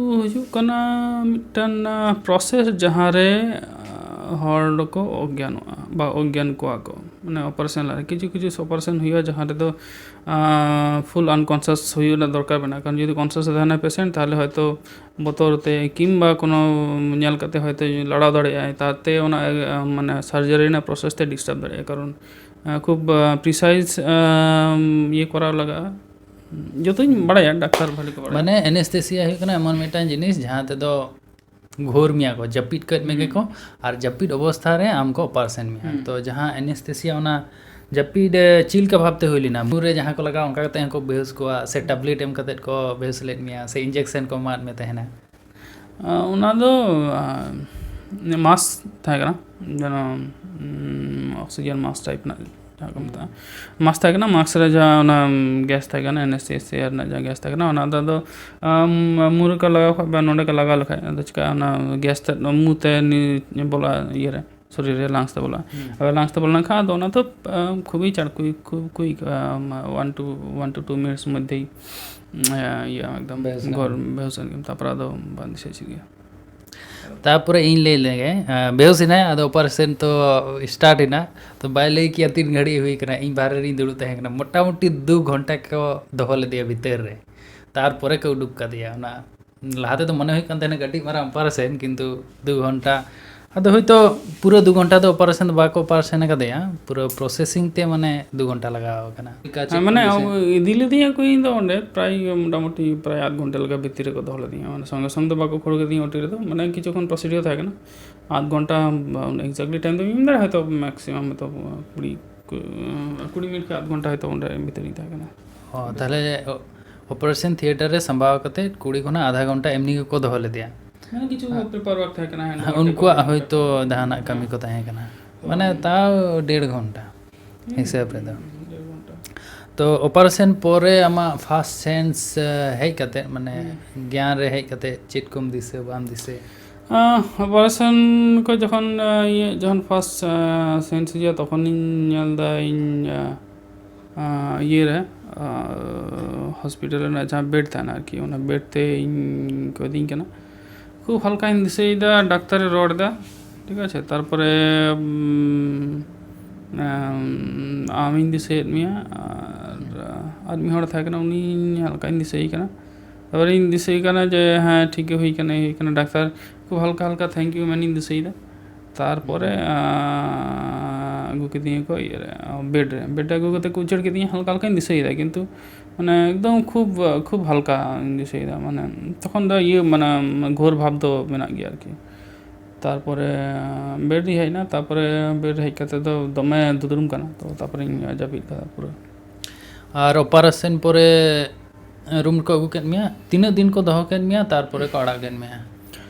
ᱦᱩᱭᱩᱜ ᱠᱟᱱᱟ ᱢᱤᱫᱴᱟᱝ, ᱟᱸ, ᱯᱨᱚᱥᱮᱥ ᱡᱟᱦᱟᱸ ᱨᱮ, ᱟᱸ, ᱦᱚᱲ ᱫᱚᱠᱚ ᱚᱜᱽᱜᱟᱱᱚᱜᱼᱟ ᱵᱟ ᱚᱜᱽᱜᱟᱱ ᱠᱚᱣᱟ ᱠᱚ, ᱢᱟᱱᱮ ᱚᱯᱟᱨᱮᱥᱚᱱ ᱞᱟᱦᱟᱨᱮ ᱠᱤᱪᱷᱩ ᱠᱤᱪᱷᱩ ᱚᱯᱟᱨᱮᱥᱚᱱ ᱦᱩᱭᱩᱜᱼᱟ ᱡᱟᱦᱟᱸ ᱨᱮᱫᱚ, ᱟᱸ, ᱯᱷᱩᱞ ᱟᱱᱠᱚᱱᱥᱤᱭᱟᱥ ᱦᱩᱭᱩᱜ ᱨᱮᱱᱟᱜ ᱫᱚᱨᱠᱟᱨ ᱢᱮᱱᱟᱜᱼᱟ, ᱠᱟᱨᱚᱱ ᱡᱩᱫᱤ ᱠᱚᱱᱥᱤᱭᱟᱥ ᱮ ᱛᱟᱦᱮᱱᱟ ᱯᱮᱥᱮᱱᱴ, ᱛᱟᱦᱚᱞᱮ ᱦᱚᱭᱛᱳ ᱵᱚᱛᱚᱨ ᱛᱮ ᱠᱤᱝᱵᱟ ᱠᱳᱱᱳ ᱧᱮᱞ ᱠᱟᱛᱮ ᱦᱚᱭᱛᱳ ᱞᱟᱲᱟᱣ ᱫᱟᱲᱮᱭᱟᱜᱼᱟᱭ, ᱛᱟᱛᱮ ᱚᱱᱟ, ᱟᱸ, ᱢᱟᱱᱮ ᱥᱟᱨᱡᱟᱨᱤ ᱨᱮᱱᱟᱜ ᱯᱨᱚᱥᱮᱥ ᱛᱮ ᱰᱤᱥᱴᱟᱨᱵ ᱫᱟᱲᱮᱭᱟᱜᱼᱟ, ᱠᱟᱨᱚᱱ, ᱟᱸ, ᱠᱷᱩᱵ, ᱟᱸ, ᱯᱨᱤᱥᱟᱭᱤᱡᱽ, ᱟᱸ, ᱤᱭᱟᱹ ᱠᱚᱨᱟᱣ ᱞᱟᱜᱟᱜᱼᱟ᱾ ᱡᱚᱛᱚᱧ ᱵᱟᱲᱟᱭᱟ, ᱰᱟᱠᱛᱟᱨ ᱵᱷᱟᱞᱮ ᱠᱚ ᱵᱟᱲᱟᱭᱟ᱾ ᱢᱟᱱᱮ ᱮᱱᱮᱥᱛᱷᱮᱥᱤᱭᱟ ᱦᱩᱭᱩᱜ ᱠᱟᱱᱟ ᱮᱢᱚᱱ ᱢᱤᱫᱴᱟᱝ ᱡᱤᱱᱤᱥ ᱡᱟᱦᱟᱸ ᱛᱮᱫᱚ ᱜᱷᱳᱨ ᱢᱮᱭᱟ ᱠᱚ, ᱡᱟᱹᱯᱤᱫ ᱠᱮᱫ ᱢᱮᱜᱮ ᱠᱚ, ᱟᱨ ᱡᱟᱹᱯᱤᱫ ᱚᱵᱚᱥᱛᱷᱟ ᱨᱮ ᱟᱢ ᱠᱚ ᱚᱯᱟᱨᱮᱥᱚᱱ ᱢᱮᱭᱟ᱾ ᱦᱩᱸ᱾ ᱛᱚ ᱡᱟᱦᱟᱸ ᱮᱱᱮᱥᱛᱷᱮᱥᱤᱭᱟ, ᱚᱱᱟ ᱡᱟᱹᱯᱤᱫ, ᱮ, ᱪᱮᱫ ᱞᱮᱠᱟ ᱵᱷᱟᱵᱛᱮ ᱦᱩᱭ ᱞᱮᱱᱟ? ᱢᱩ ᱨᱮ ᱡᱟᱦᱟᱸ ᱠᱚ ᱞᱟᱜᱟᱣᱟ ᱚᱱᱠᱟ ᱠᱟᱛᱮ ᱦᱚᱸᱠᱚ ᱵᱮᱦᱩᱥ ᱠᱚᱣᱟ, ᱥᱮ ᱴᱮᱵᱞᱮᱴ ᱮᱢ ᱠᱟᱛᱮ ᱠᱚ ᱵᱮᱦᱩᱥ ᱞᱮᱫ ᱢᱮᱭᱟ, ᱥᱮ ᱤᱧᱡᱮᱠᱥᱚᱱ ᱠᱚ ᱮᱢᱟᱫ ᱢᱮ ᱛᱟᱦᱮᱱᱟ? ᱟᱸ, ᱚᱱᱟ ᱫᱚ, ᱟᱸ, ᱢᱟᱥᱠ ᱛᱟᱦᱮᱸ ᱠᱟᱱᱟ, ᱡᱮᱱᱚ, ᱩᱸ, ᱚᱠᱥᱤᱡᱮᱱ ᱢᱟᱥᱠ ᱴᱟᱭᱤᱯ ᱨᱮᱱᱟᱜ ᱡᱟᱦᱟᱸ ᱠᱚ ᱢᱮᱛᱟᱜᱼᱟ, ᱢᱟᱥᱠ ᱛᱟᱦᱮᱸ ᱠᱟᱱᱟ᱾ ᱢᱟᱥᱠ ᱨᱮ ᱡᱟᱦᱟᱸ ᱚᱱᱟ, ᱩᱸ, ᱜᱮᱥ ᱛᱟᱦᱮᱸ ᱠᱟᱱᱟ, ᱮᱱᱮᱥᱛᱷᱮᱥᱤᱭᱟ ᱨᱮᱱᱟᱜ ᱡᱟᱦᱟᱸ ᱜᱮᱥ ᱛᱟᱦᱮᱸ ᱠᱟᱱᱟ, ᱚᱱᱟ ᱫᱚ ᱟᱫᱚ, ᱟᱢ, ᱢᱩ ᱨᱮ ᱠᱚ ᱞᱟᱜᱟᱣ ᱠᱷᱟᱡ ᱵᱟ ᱱᱚᱸᱰᱮ ᱠᱚ ᱞᱟᱜᱟᱣ ᱞᱮᱠᱷᱟᱡ, ᱟᱫᱚ ᱪᱤᱠᱟᱹᱜᱼᱟ, ᱚᱱᱟ ᱜᱮᱥ ᱛᱮᱫ ᱢᱩ ᱛᱮ ᱱᱤ-, ᱵᱚᱞᱚᱜᱼᱟ ᱤᱭᱟᱹ ᱨᱮ, ᱥᱚᱨᱤᱨ ᱨᱮ, ᱞᱟᱝᱥ ᱛᱮ ᱵᱚᱞᱚᱜᱼᱟ᱾ ᱦᱩᱸ᱾ ᱟᱫᱚ ᱞᱟᱝᱥ ᱛᱮ ᱵᱚᱞᱚ ᱞᱮᱱᱠᱷᱟᱱ ᱟᱫᱚ ᱚᱱᱟ ᱫᱚ, ᱟᱸ, ᱠᱷᱩᱵᱤ ᱪᱟᱬ ᱠᱚ ᱠᱚ ᱟᱹᱭᱠᱟᱹᱣᱟ, one two, one two two minutes ᱢᱚᱫᱽᱫᱷᱮ, ᱤᱭᱟᱹ, ᱮᱠᱫᱚᱢ ᱵᱮᱦᱩᱥ ᱮᱱᱟ᱾ ᱜᱷᱳᱨ ᱵᱮᱦᱩᱥ ᱮᱱ ᱜᱮᱢ, ᱛᱟᱨᱯᱚᱨ ᱟᱫᱚ ᱵᱟᱝ ᱫᱤᱥᱟᱹ ᱪᱮᱫ ᱜᱮ᱾ ᱛᱟᱨᱯᱚᱨᱮ ᱤᱧ ᱞᱟᱹᱭ ᱞᱮᱜᱮ, ᱟᱸ, ᱵᱮᱦᱩᱥ ᱮᱱᱟᱭ, ᱟᱫᱚ ᱚᱯᱟᱨᱮᱥᱚᱱ ᱛᱚ ᱥᱴᱟᱨᱴ ᱮᱱᱟ᱾ ᱛᱚ ᱵᱟᱭ ᱞᱟᱹᱭ ᱠᱮᱭᱟ ᱛᱤᱱ ᱜᱷᱟᱹᱲᱤᱡ ᱦᱩᱭ ᱠᱟᱱᱟ, ᱤᱧ ᱵᱟᱦᱨᱮ ᱨᱤᱧ ᱫᱩᱲᱩᱵ ᱛᱟᱦᱮᱸ ᱠᱟᱱᱟ, ᱢᱚᱴᱟᱢᱩᱴᱤ ᱫᱩ ᱜᱷᱚᱱᱴᱟ ᱠᱚ ᱫᱚᱦᱚ ᱞᱮᱫᱮᱭᱟ ᱵᱷᱤᱛᱟᱹᱨ ᱨᱮ, ᱛᱟᱨᱯᱚᱨᱮ ᱠᱚ ᱩᱰᱩᱠ ᱠᱟᱫᱮᱭᱟ᱾ ᱚᱱᱟ ᱞᱟᱦᱟ ᱛᱮᱫᱚ ᱢᱚᱱᱮ ᱦᱩᱭᱩᱜ ᱠᱟᱱ ᱛᱟᱦᱮᱱᱟ ᱠᱟᱹᱴᱤᱡ ᱢᱟᱨᱟᱝ ᱚᱯᱟᱨᱮᱥᱚᱱ, ᱠᱤᱱᱛᱩ ᱫᱩ ᱜᱷᱚᱱᱴᱟ ᱟᱫᱚ ᱦᱳᱭᱛᱳ ᱯᱩᱨᱟᱹ ᱫᱩ ᱜᱷᱚᱱᱴᱟ ᱫᱚ ᱚᱯᱟᱨᱮᱥᱚᱱ ᱫᱚ ᱵᱟᱠᱚ ᱚᱯᱟᱨᱮᱥᱚᱱ ᱟᱠᱟᱫᱮᱭᱟ, ᱯᱩᱨᱟᱹ ᱯᱨᱚᱥᱮᱥᱤᱝ ᱛᱮ ᱢᱟᱱᱮ ᱫᱩ ᱜᱷᱚᱱᱴᱟ ᱞᱟᱜᱟᱣ ᱟᱠᱟᱱᱟ᱾ ᱪᱮᱫ ᱦᱮᱸ, ᱠᱚ ᱢᱟᱱᱮ ᱵᱤᱥᱚᱭ? ᱤᱫᱤ ᱞᱮᱫᱮᱧᱟ ᱠᱚ ᱤᱧ ᱫᱚ ᱚᱸᱰᱮ ᱯᱨᱟᱭ ᱢᱚᱴᱟᱢᱩᱴᱤ ᱯᱨᱟᱭ ᱟᱫᱷ ᱜᱷᱚᱱᱴᱟ ᱞᱮᱠᱟ ᱵᱷᱤᱛᱤᱨ ᱨᱮᱠᱚ ᱫᱚᱦᱚ ᱞᱮᱫᱤᱧᱟ, ᱢᱟᱱᱮ ᱥᱚᱸᱜᱮ ᱥᱚᱝ ᱫᱚ ᱵᱟᱠᱚ ᱠᱷᱟᱹᱲ ᱠᱟᱫᱤᱧᱟ ᱳᱴᱤ ᱨᱮᱫᱚ, ᱢᱟᱱᱮ ᱠᱤᱪᱷᱩ ᱠᱷᱚᱱ ᱯᱨᱚᱥᱤᱰᱤᱭᱳᱨ ᱛᱟᱦᱮᱸ ᱠᱟᱱᱟ᱾ ᱟᱫᱷ ᱜᱷᱚᱱᱴᱟ ᱮᱠᱡᱮᱠᱴᱞᱤ ᱴᱟᱭᱤᱢ ᱫᱚ ᱢᱮᱱ ᱫᱟᱲᱮᱭᱟᱜᱼᱟ, ᱦᱚᱭᱛᱳ ᱢᱮᱠᱥᱤᱢᱟᱢ ᱦᱚᱭᱛᱳ ᱠᱩᱲᱤ ᱠᱩᱲᱤ ᱢᱤᱱᱤᱴ ᱠᱷᱚᱱ ᱟᱫᱷ ᱜᱷᱚᱱᱴᱟ ᱦᱚᱭᱛᱳ ᱚᱸᱰᱮ ᱵᱷᱤᱛᱤᱨ ᱨᱤᱧ ᱛᱟᱦᱮᱸ ᱠᱟᱱᱟ᱾ ᱚ, ᱛᱟᱦᱚᱞᱮ ᱚᱯᱟᱨᱮᱥᱚᱱ ᱛᱷᱤᱭᱮᱴᱟᱨ ᱨᱮ ᱥᱟᱢᱵᱟᱣ ᱠᱟᱛᱮ ᱠᱩᱲᱤ ᱠᱷᱚᱱᱟᱜ ᱟᱫᱷᱟ ᱜᱷᱚᱱᱴᱟ ᱮᱢᱱᱤ ᱜᱮᱠᱚ ᱫᱚᱦᱚ ᱞᱮᱫᱮᱭᱟ᱾ ᱢᱟᱱᱮ ᱠᱤᱪᱷᱩ ᱦᱮᱸ᱾ ᱯᱮᱯᱟᱨ ᱣᱟᱨᱠ ᱛᱟᱦᱮᱸ ᱠᱟᱱᱟ, ᱦᱮᱸ, ᱦᱮᱱᱰ ᱦᱮᱸ, ᱚᱣᱟᱨᱠ ᱩᱱᱠᱩᱣᱟᱜ ᱠᱚ ᱛᱟᱦᱮᱸ ᱦᱚᱭᱛᱳ ᱠᱟᱱᱟ᱾ ᱡᱟᱦᱟᱱᱟᱜ ᱠᱟᱹᱢᱤ ᱦᱮᱸ᱾ ᱠᱚ ᱛᱟᱦᱮᱸ ᱠᱟᱱᱟ᱾ ᱦᱮᱸ᱾ ᱢᱟᱱᱮ ᱛᱟᱣ ᱰᱮᱲ ᱜᱷᱚᱱᱴᱟ ᱦᱤᱥᱟᱹᱵ ᱨᱮᱫᱚ᱾ ᱰᱮᱲ ᱜᱷᱚᱱᱴᱟ᱾ ᱛᱚ ᱚᱯᱟᱨᱮᱥᱚᱱ ᱯᱚᱨᱮ ᱟᱢᱟᱜ ᱯᱷᱟᱨᱥᱴ ᱥᱮᱱᱥ, ᱮ, ᱦᱮᱡ ᱠᱟᱛᱮ, ᱢᱟᱱᱮ ᱦᱩᱸ᱾ ᱜᱮᱭᱟᱱ ᱨᱮ ᱦᱮᱡ ᱠᱟᱛᱮ ᱪᱮᱫ ᱠᱚᱢ ᱫᱤᱥᱟᱹ, ᱵᱟᱢ ᱫᱤᱥᱟᱹᱭᱟ? ᱟᱸ, ᱚᱯᱟᱨᱮᱥᱚᱱ ᱠᱚ ᱡᱚᱠᱷᱚᱱ, ᱟᱸ, ᱤᱭᱟᱹ, ᱡᱚᱠᱷᱚᱱ ᱯᱷᱟᱨᱥᱴ, ᱟᱸ, ᱥᱮᱱᱥ ᱦᱤᱡᱩᱜᱼᱟ, ᱛᱚᱠᱷᱚᱱᱤᱧ ᱧᱮᱞ ᱮᱫᱟ ᱤᱧ, ᱟᱸ, ᱟᱸ, ᱤᱭᱟᱹ ᱨᱮ, ᱟᱸ, ᱦᱚᱥᱯᱤᱴᱟᱞ ᱨᱮᱱᱟᱜ ᱡᱟᱦᱟᱸ ᱵᱮᱰ ᱛᱟᱦᱮᱱᱟ ᱟᱨᱠᱤ, ᱚᱱᱟ ᱵᱮᱰ ᱛᱮ ᱤᱧ ᱠᱚ ᱤᱫᱤᱧ ᱠᱟᱱᱟ᱾ ᱠᱷᱩᱵ ᱦᱟᱞᱠᱟᱧ ᱫᱤᱥᱟᱹᱭᱮᱫᱟ, ᱰᱟᱠᱛᱟᱨᱮ ᱨᱚᱲ ᱮᱫᱟ, ᱴᱷᱤᱠ ᱟᱪᱷᱮ᱾ ᱛᱟᱨᱯᱚᱨᱮ, ᱩᱢ, ᱟᱢ, ᱟᱢᱤᱧ ᱫᱤᱥᱟᱹᱭᱮᱫ ᱢᱮᱭᱟ, ᱟᱨ, ᱟᱨ ᱢᱤᱫ ᱦᱚᱲ ᱛᱟᱦᱮᱸ ᱠᱟᱱᱟ, ᱩᱱᱤ ᱦᱟᱞᱠᱟᱧ ᱫᱤᱥᱟᱹᱭᱮ ᱠᱟᱱᱟ᱾ ᱛᱟᱨᱯᱚᱨᱮᱧ ᱫᱤᱥᱟᱹᱭᱮ ᱠᱟᱱᱟ ᱡᱮ, ᱦᱮᱸ, ᱴᱷᱤᱠ ᱜᱮ ᱦᱩᱭ ᱠᱟᱱᱟ, ᱤᱭᱟᱹ ᱦᱩᱭ ᱠᱟᱱᱟ᱾ ᱰᱟᱠᱛᱟᱨ ᱠᱷᱩᱵ ᱦᱟᱞᱠᱟ ᱦᱟᱞᱠᱟ thank you ᱢᱮᱱᱤᱧ ᱫᱤᱥᱟᱹᱭᱮᱫᱟ᱾ ᱛᱟᱨᱯᱚᱨᱮ, ᱦᱩᱸ᱾ ᱟᱸ, ᱟᱹᱜᱩ ᱠᱤᱫᱤᱧᱟ ᱠᱚ ᱤᱭᱟᱹ ᱨᱮ, ᱵᱮᱰ ᱨᱮ᱾ ᱵᱮᱰ ᱨᱮ ᱟᱹᱜᱩ ᱠᱟᱛᱮ ᱠᱚ ᱩᱪᱟᱹᱲ ᱠᱤᱫᱤᱧᱟ, ᱦᱟᱞᱠᱟ ᱦᱟᱞᱠᱟᱧ ᱫᱤᱥᱟᱹᱭᱮᱫᱟ, ᱠᱤᱱᱛᱩ ᱢᱟᱱᱮ ᱮᱠᱫᱚᱢ ᱠᱷᱩᱵ, ᱠᱷᱩᱵ ᱦᱟᱞᱠᱟᱧ ᱫᱤᱥᱟᱹᱭᱮᱫᱟ᱾ ᱢᱟᱱᱮ ᱛᱚᱠᱷᱚᱱ ᱫᱚ ᱤᱭᱟᱹ, ᱢᱟᱱᱮ ᱜᱷᱳᱨ ᱵᱷᱟᱵᱽ ᱫᱚ ᱢᱮᱱᱟᱜ ᱜᱮᱭᱟ ᱟᱨᱠᱤ᱾ ᱛᱟᱨᱯᱚᱨᱮ ᱵᱮᱰ ᱨᱤᱧ ᱦᱮᱡ ᱮᱱᱟ, ᱛᱟᱨᱯᱚᱨᱮ ᱵᱮᱰ ᱦᱮᱡ ᱠᱟᱛᱮ ᱫᱚ ᱫᱚᱢᱮ ᱫᱩᱫᱽᱨᱩᱢ ᱠᱟᱱᱟ, ᱛᱚ ᱛᱟᱨᱯᱚᱨᱮᱧ ᱡᱟᱹᱯᱤᱫ ᱠᱟᱫᱟ ᱯᱩᱨᱟᱹ᱾ ᱟᱨ ᱚᱯᱟᱨᱮᱥᱚᱱ ᱯᱚᱨᱮ ᱨᱩᱢ ᱨᱮᱠᱚ ᱟᱹᱜᱩ ᱠᱮᱫ ᱢᱮᱭᱟ? ᱛᱤᱱᱟᱹᱜ ᱫᱤᱱ ᱠᱚ ᱫᱚᱦᱚ ᱠᱮᱫ ᱢᱮᱭᱟ, ᱛᱟᱨᱯᱚᱨᱮ ᱠᱚ ᱟᱲᱟᱜ ᱠᱮᱫ ᱢᱮᱭᱟ?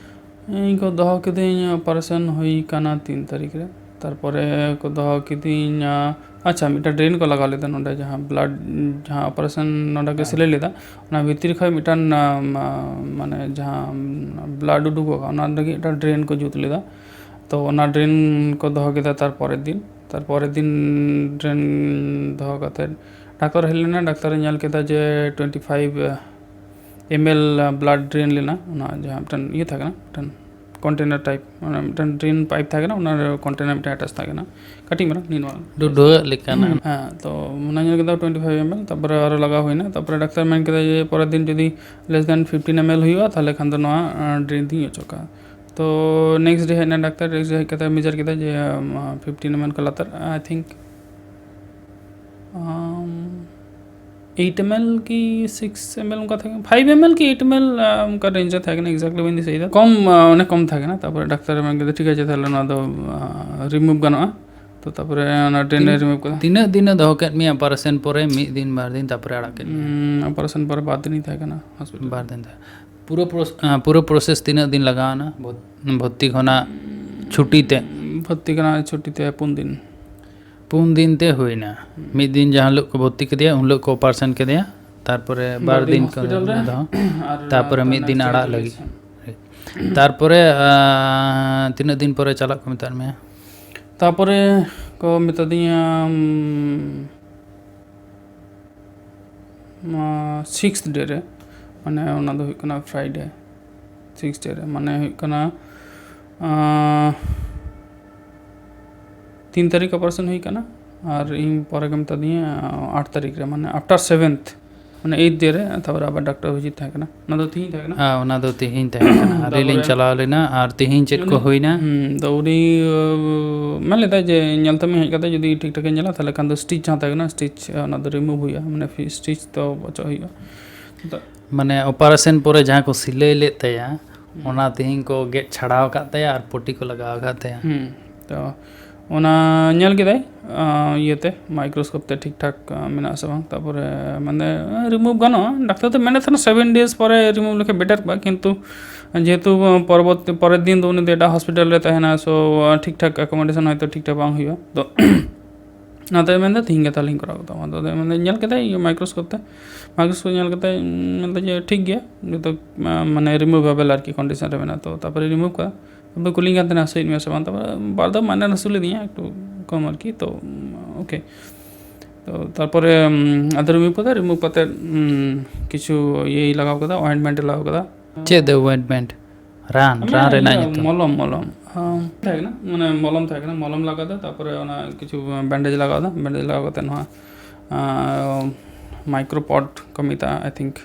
ᱤᱧ ᱠᱚ ᱫᱚᱦᱚ ᱠᱤᱫᱤᱧ, ᱚᱯᱟᱨᱮᱥᱚᱱ ᱦᱩᱭ ᱠᱟᱱᱟ ᱛᱤᱱ ᱛᱟᱹᱨᱤᱠᱷ ᱨᱮ᱾ ᱛᱟᱨᱯᱚᱨᱮ ᱠᱚ ᱫᱚᱦᱚ ᱠᱤᱫᱤᱧᱟ, ᱟᱪᱪᱷᱟ, ᱢᱤᱫᱴᱟᱝ ᱰᱨᱮᱱ ᱠᱚ ᱞᱟᱜᱟᱣ ᱞᱮᱫᱟ ᱱᱚᱰᱮ, ᱡᱟᱦᱟᱸ ᱵᱞᱟᱰ, ᱡᱟᱦᱟᱸ ᱚᱯᱟᱨᱮᱥᱚᱱ ᱱᱚᱰᱮ ᱠᱚ ᱦᱮᱸ᱾ ᱥᱤᱞᱟᱹᱭ ᱞᱮᱫᱟ, ᱚᱱᱟ ᱵᱷᱤᱛᱤᱨ ᱠᱷᱚᱱ ᱢᱤᱫᱴᱟᱝ, ᱟᱢ, ᱢᱟᱱᱮ ᱡᱟᱦᱟᱸ ᱵᱞᱟᱰ ᱩᱰᱩᱠᱚᱜᱼᱟ, ᱚᱱᱟ ᱞᱟᱹᱜᱤᱫ ᱢᱤᱫᱴᱟᱝ ᱰᱨᱮᱱ ᱠᱚ ᱡᱩᱛ ᱞᱮᱫᱟ᱾ ᱛᱚ ᱚᱱᱟ ᱰᱨᱮᱱ ᱠᱚ ᱫᱚᱦᱚ ᱠᱮᱫᱟ ᱛᱟᱨᱯᱚᱨᱮᱨ ᱫᱤᱱ᱾ ᱛᱟᱨᱯᱚᱨᱮᱨ ᱫᱤᱱ ᱰᱨᱮᱱ ᱫᱚᱦᱚ ᱠᱟᱛᱮᱫ ᱰᱟᱠᱛᱟᱨ ᱦᱮᱡ ᱞᱮᱱᱟ, ᱰᱟᱠᱛᱟᱨᱮ ᱧᱮᱞ ᱠᱮᱫᱟ ᱡᱮ twenty five ml blood drain ᱞᱮᱱᱟ, ᱚᱱᱟ ᱡᱟᱦᱟᱸ ᱢᱤᱫᱴᱮᱱ ᱤᱭᱟᱹ ᱛᱟᱦᱮᱸ ᱠᱟᱱᱟ, ᱢᱤᱫᱴᱮᱱ container type, ᱚᱱᱟ ᱢᱤᱫᱴᱮᱱ ᱰᱨᱮᱱ ᱯᱟᱭᱤᱯ ᱛᱟᱦᱮᱸ ᱠᱟᱱᱟ, ᱚᱱᱟ ᱨᱮ container ᱢᱤᱫᱴᱮᱱ ᱮᱴᱟᱪ ᱛᱟᱦᱮᱸ ᱠᱟᱱᱟ, ᱠᱟᱹᱴᱤᱡ ᱢᱟᱨᱟᱝ ᱱᱤᱭᱟᱹ ᱱᱚᱣᱟ᱾ ᱰᱩᱰᱩᱣᱟᱹᱜ ᱞᱮᱠᱟᱱᱟᱜ᱾ ᱦᱮᱸ, ᱛᱚ ᱚᱱᱟ ᱧᱮᱞ ᱠᱮᱫᱟ twenty five ml, ᱛᱟᱨᱯᱚᱨᱮ ᱟᱨᱚ ᱞᱟᱜᱟᱣ ᱦᱩᱭᱱᱟ, ᱛᱟᱨᱯᱚᱨᱮ ᱰᱟᱠᱛᱟᱨ ᱢᱮᱱ ᱠᱮᱫᱟ ᱡᱮ ᱯᱚᱨᱮᱨ ᱫᱤᱱ ᱡᱩᱫᱤ less than fifteen ml ᱦᱩᱭᱩᱜᱼᱟ, ᱛᱟᱦᱚᱞᱮ ᱠᱷᱟᱱ ᱫᱚ ᱱᱚᱣᱟ, ᱟᱸ, ᱰᱨᱮᱱ ᱫᱚᱧ ᱚᱪᱚᱜᱟ᱾ ᱛᱚ ᱱᱮᱠᱥᱴ ᱰᱮ ᱦᱮᱡ ᱮᱱᱟ ᱰᱟᱠᱛᱟᱨ, ᱱᱮᱠᱥᱴ ᱰᱮ ᱦᱮᱡ ᱠᱟᱛᱮ ᱢᱮᱡᱟᱨ ᱠᱮᱫᱟ ᱡᱮ ᱯᱷᱤᱯᱴᱤᱱ ᱮᱢ ᱮᱞ ᱠᱟᱞᱟᱛᱟᱨ, I think eight M L ᱠᱤ ᱥᱤᱠᱥ ᱮᱢ ᱮᱞ ᱚᱱᱠᱟ ᱛᱟᱦᱮᱸ ᱠᱟᱱᱟ, ᱯᱷᱟᱭᱤᱵᱷ ᱮᱢ ᱮᱞ ᱠᱤ ᱮᱭᱤᱴ ᱮᱢ ᱮᱞ ᱚᱱᱠᱟ ᱨᱮᱧᱡᱽ ᱨᱮ ᱛᱟᱦᱮᱸ ᱠᱟᱱᱟ, ᱮᱠᱡᱮᱠᱴᱞᱤ ᱵᱟᱹᱧ ᱫᱤᱥᱟᱹᱭᱮᱫᱟ᱾ ᱠᱚᱢ, ᱟᱸ, ᱚᱱᱮ ᱠᱚᱢ ᱛᱟᱦᱮᱸ ᱠᱟᱱᱟ᱾ ᱛᱟᱨᱯᱚᱨᱮ ᱰᱟᱠᱛᱟᱨ ᱮ ᱢᱮᱱ ᱠᱮᱫᱟ, "ᱴᱷᱤᱠ ᱟᱪᱷᱮ, ᱛᱟᱦᱚᱞᱮ ᱱᱚᱣᱟ ᱫᱚ ᱨᱤᱢᱩᱵᱷ ᱜᱟᱱᱚᱜᱼᱟ᱾" ᱛᱚ ᱛᱟᱨᱯᱚᱨᱮ ᱚᱱᱟ ᱰᱨᱮᱱ ᱮ ᱛᱤᱱ- ᱨᱤᱢᱩᱵᱷ ᱠᱮᱫᱟ᱾ ᱛᱤᱱᱟᱹᱜ ᱫᱤᱱ ᱮ ᱫᱚᱦᱚ ᱠᱮᱫ ᱢᱮᱭᱟ ᱚᱯᱟᱨᱮᱥᱚᱱ ᱯᱚᱨᱮ? ᱢᱤᱫ ᱫᱤᱱ, ᱵᱟᱨ ᱫᱤᱱ, ᱛᱟᱨᱯᱚᱨᱮ ᱟᱲᱟᱜ ᱠᱮᱫ ᱢᱮᱭᱟ? ᱩᱸ, ᱚᱯᱟᱨᱮᱥᱚᱱ ᱯᱚᱨᱮ ᱵᱟᱨ ᱫᱤᱱᱤᱧ ᱛᱟᱦᱮᱸ ᱠᱟᱱᱟ ᱦᱚᱥᱯᱤᱴᱟᱞ᱾ ᱵᱟᱨ ᱫᱤᱱ ᱛᱟᱦᱮᱸ᱾ ᱯᱩᱨᱟᱹ ᱯᱨᱚᱥ-, ᱟᱸ, ᱯᱩᱨᱟᱹ ᱯᱨᱚᱥᱮᱥ ᱛᱤᱱᱟᱹᱜ ᱫᱤᱱ ᱞᱟᱜᱟᱣ ᱮᱱᱟ ᱵᱷᱚᱨ-, ᱵᱷᱚᱨᱛᱤ ᱠᱷᱚᱱᱟᱜ ᱪᱷᱩᱴᱤ ᱛᱮ? ᱵᱷᱚᱨᱛᱤ ᱠᱷᱚᱱᱟᱜ ᱪᱷᱩᱴᱤ ᱛᱮ ᱯᱩᱱ ᱫᱤᱱ᱾ ᱯᱩᱱ ᱫᱤᱱ ᱛᱮ ᱦᱩᱭᱱᱟ᱾ ᱦᱩᱸ᱾ ᱢᱤᱫ ᱫᱤᱱ ᱡᱟᱦᱟᱸ ᱦᱤᱞᱳᱜ ᱠᱚ ᱵᱷᱚᱨᱛᱤ ᱠᱮᱫᱮᱭᱟ, ᱩᱱ ᱦᱤᱞᱳᱜ ᱠᱚ ᱚᱯᱟᱨᱮᱥᱚᱱ ᱠᱮᱫᱮᱭᱟ, ᱛᱟᱨᱯᱚᱨᱮ ᱵᱟᱨ ᱵᱟᱨ ᱫᱤᱱ ᱫᱤᱱ ᱠᱚ ᱦᱚᱥᱯᱤᱴᱟᱞ ᱨᱮ ᱫᱚᱦᱚ, ᱟᱨ ᱛᱟᱨᱯᱚᱨᱮ ᱢᱤᱫ ᱫᱤᱱ ᱛᱟᱨᱯᱚᱨᱮ ᱟᱲᱟᱜ ᱞᱟᱹᱜᱤᱫ᱾ ᱛᱟᱨᱯᱚᱨᱮ, ᱟᱸ, ᱛᱤᱱᱟᱹᱜ ᱫᱤᱱ ᱯᱚᱨᱮ ᱪᱟᱞᱟᱜ ᱠᱚ ᱢᱮᱛᱟᱫ ᱢᱮᱭᱟ? ᱛᱟᱨᱯᱚᱨᱮ ᱠᱚ ᱢᱮᱛᱟ ᱫᱤᱧᱟ, ᱩᱢ, ᱱᱚᱣᱟ ᱥᱤᱠᱥᱛᱷ ᱰᱮ ᱨᱮ, ᱢᱟᱱᱮ ᱚᱱᱟ ᱫᱚ ᱦᱩᱭᱩᱜ ᱠᱟᱱᱟ ᱯᱷᱨᱟᱭᱰᱮ, ᱥᱤᱠᱥᱛᱷ ᱰᱮ ᱨᱮ, ᱢᱟᱱᱮ ᱦᱩᱭᱩᱜ ᱠᱟᱱᱟ, ᱟᱸ, ᱛᱤᱱ ᱛᱟᱹᱨᱤᱠᱷ ᱚᱯᱟᱨᱮᱥᱚᱱ ᱦᱩᱭ ᱠᱟᱱᱟ, ᱟᱨ ᱤᱧ ᱯᱚᱨᱮ ᱠᱚ ᱢᱮᱛᱟ ᱫᱤᱧᱟ, ᱟᱸ, ᱟᱴ ᱛᱟᱹᱨᱤᱠᱷ ᱨᱮ, ᱢᱟᱱᱮ ᱟᱯᱷᱴᱟᱨ ᱥᱮᱵᱷᱮᱱᱛᱷ, ᱢᱟᱱᱮ ᱮᱭᱤᱛᱷ ᱰᱮ ᱨᱮ, ᱛᱟᱨᱯᱚᱨᱮ ᱟᱵᱟᱨ ᱰᱟᱠᱛᱟᱨ ᱵᱷᱤᱡᱤᱴ ᱛᱟᱦᱮᱸ ᱠᱟᱱᱟ᱾ ᱚᱱᱟ ᱫᱚ ᱛᱤᱦᱤᱧ ᱛᱟᱦᱮᱸ ᱠᱟᱱᱟ? ᱦᱮᱸ, ᱚᱱᱟ ᱫᱚ ᱛᱤᱦᱤᱧ ᱛᱟᱦᱮᱸ ᱠᱟᱱᱟ᱾ ᱟᱨ ᱟᱹᱞᱤᱧ ᱞᱤᱧ ᱛᱟᱨᱯᱚᱨᱮ ᱪᱟᱞᱟᱣ ᱞᱮᱱᱟ, ᱟᱨ ᱛᱤᱦᱤᱧ ᱪᱮᱫ ᱠᱚ ᱩᱱᱤ, ᱦᱩᱭᱱᱟ? ᱦᱩᱸ, ᱫᱚ ᱩᱱᱤ, ᱟᱸ, ᱢᱮᱱ ᱞᱮᱫᱟᱭ ᱡᱮ, "ᱧᱮᱞ ᱛᱟᱢᱟᱧ ᱦᱮᱡ ᱠᱟᱛᱮ, ᱡᱩᱫᱤ ᱴᱷᱤᱠ ᱴᱷᱟᱠᱮ ᱧᱮᱞᱟ, ᱛᱟᱦᱚᱞᱮ ᱠᱷᱟᱱ ᱫᱚ ᱥᱴᱤᱪ ᱡᱟᱦᱟᱸ ᱛᱟᱦᱮᱸ ᱠᱟᱱᱟ, ᱥᱴᱤᱪ, ᱚᱱᱟ ᱫᱚ ᱨᱤᱢᱩᱵᱷ ᱦᱩᱭᱩᱜᱼᱟ, ᱢᱟᱱᱮ ᱯᱷᱤ-, ᱥᱴᱤᱪ ᱫᱚ ᱚᱪᱚᱜ ᱦᱩᱭᱩᱜᱼᱟ᱾" ᱛᱚ ᱢᱟᱱᱮ ᱚᱯᱟᱨᱮᱥᱚᱱ ᱯᱚᱨᱮ ᱡᱟᱦᱟᱸ ᱠᱚ ᱥᱤᱞᱟᱹᱭ ᱞᱮᱫ ᱛᱟᱭᱟ, ᱦᱩᱸ᱾ ᱚᱱᱟ ᱛᱤᱦᱤᱧ ᱠᱚ ᱜᱮᱫ ᱪᱷᱟᱲᱟᱣ ᱟᱠᱟᱫ ᱛᱟᱭᱟ ᱟᱨ ᱯᱚᱴᱤ ᱠᱚ ᱞᱟᱜᱟᱣ ᱟᱠᱟᱫ ᱛᱟᱭᱟ᱾ ᱦᱩᱸ᱾ ᱛᱚ ᱚᱱᱟ ᱧᱮᱞ ᱠᱮᱫᱟᱭ, ᱟᱸ, ᱤᱭᱟᱹᱛᱮ, ᱢᱟᱭᱠᱨᱳᱥᱠᱳᱯ ᱛᱮ ᱴᱷᱤᱠ ᱴᱷᱟᱠ, ᱟᱸ, ᱢᱮᱱᱟᱜ ᱟᱥᱮ ᱵᱟᱝ᱾ ᱛᱟᱨᱯᱚᱨᱮ ᱢᱮᱱᱫᱟᱭ, ᱟᱸ, ᱨᱤᱢᱩᱵᱷ ᱜᱟᱱᱚᱜᱼᱟ᱾ ᱰᱟᱠᱛᱟᱨ ᱫᱚ ᱢᱮᱱᱮᱫ ᱛᱟᱦᱮᱱᱟ ᱥᱮᱵᱷᱮᱱ ᱰᱮᱡᱽ ᱯᱚᱨᱮ ᱨᱤᱢᱩᱵᱷ ᱞᱮᱠᱷᱟᱱ ᱵᱮᱴᱟᱨ ᱠᱚᱜᱼᱟ, ᱠᱤᱱᱛᱩ ᱡᱮᱦᱮᱛᱩ, ᱟᱸ, ᱯᱚᱨᱚᱵᱚᱨᱛᱤ, ᱯᱚᱨᱮᱨ ᱫᱤᱱ ᱫᱚ ᱩᱱᱤ ᱫᱚ ᱮᱴᱟᱜ ᱦᱚᱥᱯᱤᱴᱟᱞ ᱨᱮ ᱛᱟᱦᱮᱱᱟ, ᱥᱳ, ᱟᱸ, ᱴᱷᱤᱠ ᱴᱷᱟᱠ ᱮᱠᱳᱢᱳᱰᱮᱥᱚᱱ ᱦᱚᱭᱛᱳ ᱴᱷᱤᱠ ᱴᱷᱟᱠ ᱵᱟᱝ ᱦᱩᱭᱩᱜᱼᱟ᱾ ᱛᱚ ᱚᱱᱟᱛᱮ ᱢᱮᱱᱫᱟ, "ᱛᱤᱦᱤᱧ ᱜᱮ ᱛᱟᱦᱚᱞᱮᱧ ᱠᱚᱨᱟᱣ ᱠᱟᱛᱟᱢᱟ᱾" ᱟᱫᱚ ᱢᱮᱱᱫᱟ, ᱧᱮᱞ ᱠᱮᱫᱟᱭ ᱤᱭᱟᱹ ᱢᱟᱭᱠᱨᱳᱥᱠᱳᱯ ᱛᱮ, ᱢᱟᱭᱠᱨᱳᱥᱠᱳᱯ ᱧᱮᱞ ᱠᱟᱛᱮ, ᱩᱸ, ᱢᱮᱱᱫᱟ ᱡᱮ, "ᱴᱷᱤᱠ ᱜᱮᱭᱟ, ᱡᱚᱛᱚ, ᱟᱸ, ᱢᱟᱱᱮ ᱨᱤᱢᱩᱵᱷᱮᱵᱮᱞ ᱟᱨᱠᱤ ᱠᱚᱱᱰᱤᱥᱚᱱ ᱨᱮ ᱢᱮᱱᱟᱜᱼᱟ᱾" ᱛᱚ ᱛᱟᱨᱯᱚᱨᱮ ᱨᱤᱢᱩᱵᱷ ᱠᱟᱫᱟ᱾ ᱟᱫᱚ ᱠᱩᱞᱤᱧ ᱠᱟᱱ ᱛᱟᱦᱮᱱᱟ, "ᱦᱟᱹᱥᱩᱭᱮᱫ ᱢᱮᱭᱟ ᱥᱮ ᱵᱟᱝ?" ᱛᱟᱨᱯᱚᱨᱮ ᱵᱟᱨ ᱫᱷᱟᱣ ᱢᱟᱭᱱᱟᱨ ᱦᱟᱹᱥᱩ ᱞᱤᱫᱤᱧᱟ ᱮᱠᱴᱩ ᱠᱚᱢ ᱟᱨᱠᱤ, ᱛᱚ, ᱳᱠᱮ᱾ ᱛᱚ ᱛᱟᱨᱯᱚᱨᱮ, ᱩᱸ, ᱟᱫᱚ ᱨᱤᱢᱩᱵᱷ ᱠᱟᱫᱟ, ᱨᱤᱢᱩᱵᱷ ᱠᱟᱛᱮ, ᱩᱸ, ᱠᱤᱪᱷᱩ ᱤᱭᱟᱹᱭ ᱞᱟᱜᱟᱣ ᱠᱟᱫᱟ, ᱚᱭᱮᱱᱴᱢᱮᱱᱴ ᱮ ᱞᱟᱜᱟᱣ ᱠᱟᱫᱟ᱾ ᱪᱮᱫ ᱫᱚ ᱚᱭᱮᱱᱴᱢᱮᱱᱴ? ᱨᱟᱱ, ᱢᱟᱱᱮ ᱨᱟᱱ ᱨᱮᱱᱟᱜ ᱤᱭᱟᱹ ᱧᱩᱛᱩᱢ? ᱢᱚᱞᱚᱢ, ᱢᱚᱞᱚᱢ᱾ ᱦᱚᱸ, ᱛᱟᱦᱮᱸ ᱠᱟᱱᱟ, ᱢᱟᱱᱮ ᱢᱚᱞᱚᱢ ᱛᱟᱦᱮᱸ ᱠᱟᱱᱟ, ᱢᱚᱞᱚᱢ ᱞᱟᱜᱟᱣ ᱠᱟᱫᱟ, ᱛᱟᱨᱯᱚᱨᱮ ᱚᱱᱟ ᱠᱤᱪᱷᱩ ᱵᱮᱱᱰᱮᱡᱽ ᱞᱟᱜᱟᱣ ᱠᱟᱫᱟ, ᱵᱮᱱᱰᱮᱡᱽ ᱞᱟᱜᱟᱣ ᱠᱟᱛᱮ ᱱᱚᱣᱟ, ᱟᱸ, ᱢᱟᱭᱠᱨᱳᱯᱚᱰ ᱠᱚ ᱢᱮᱛᱟᱜᱼᱟ, I think᱾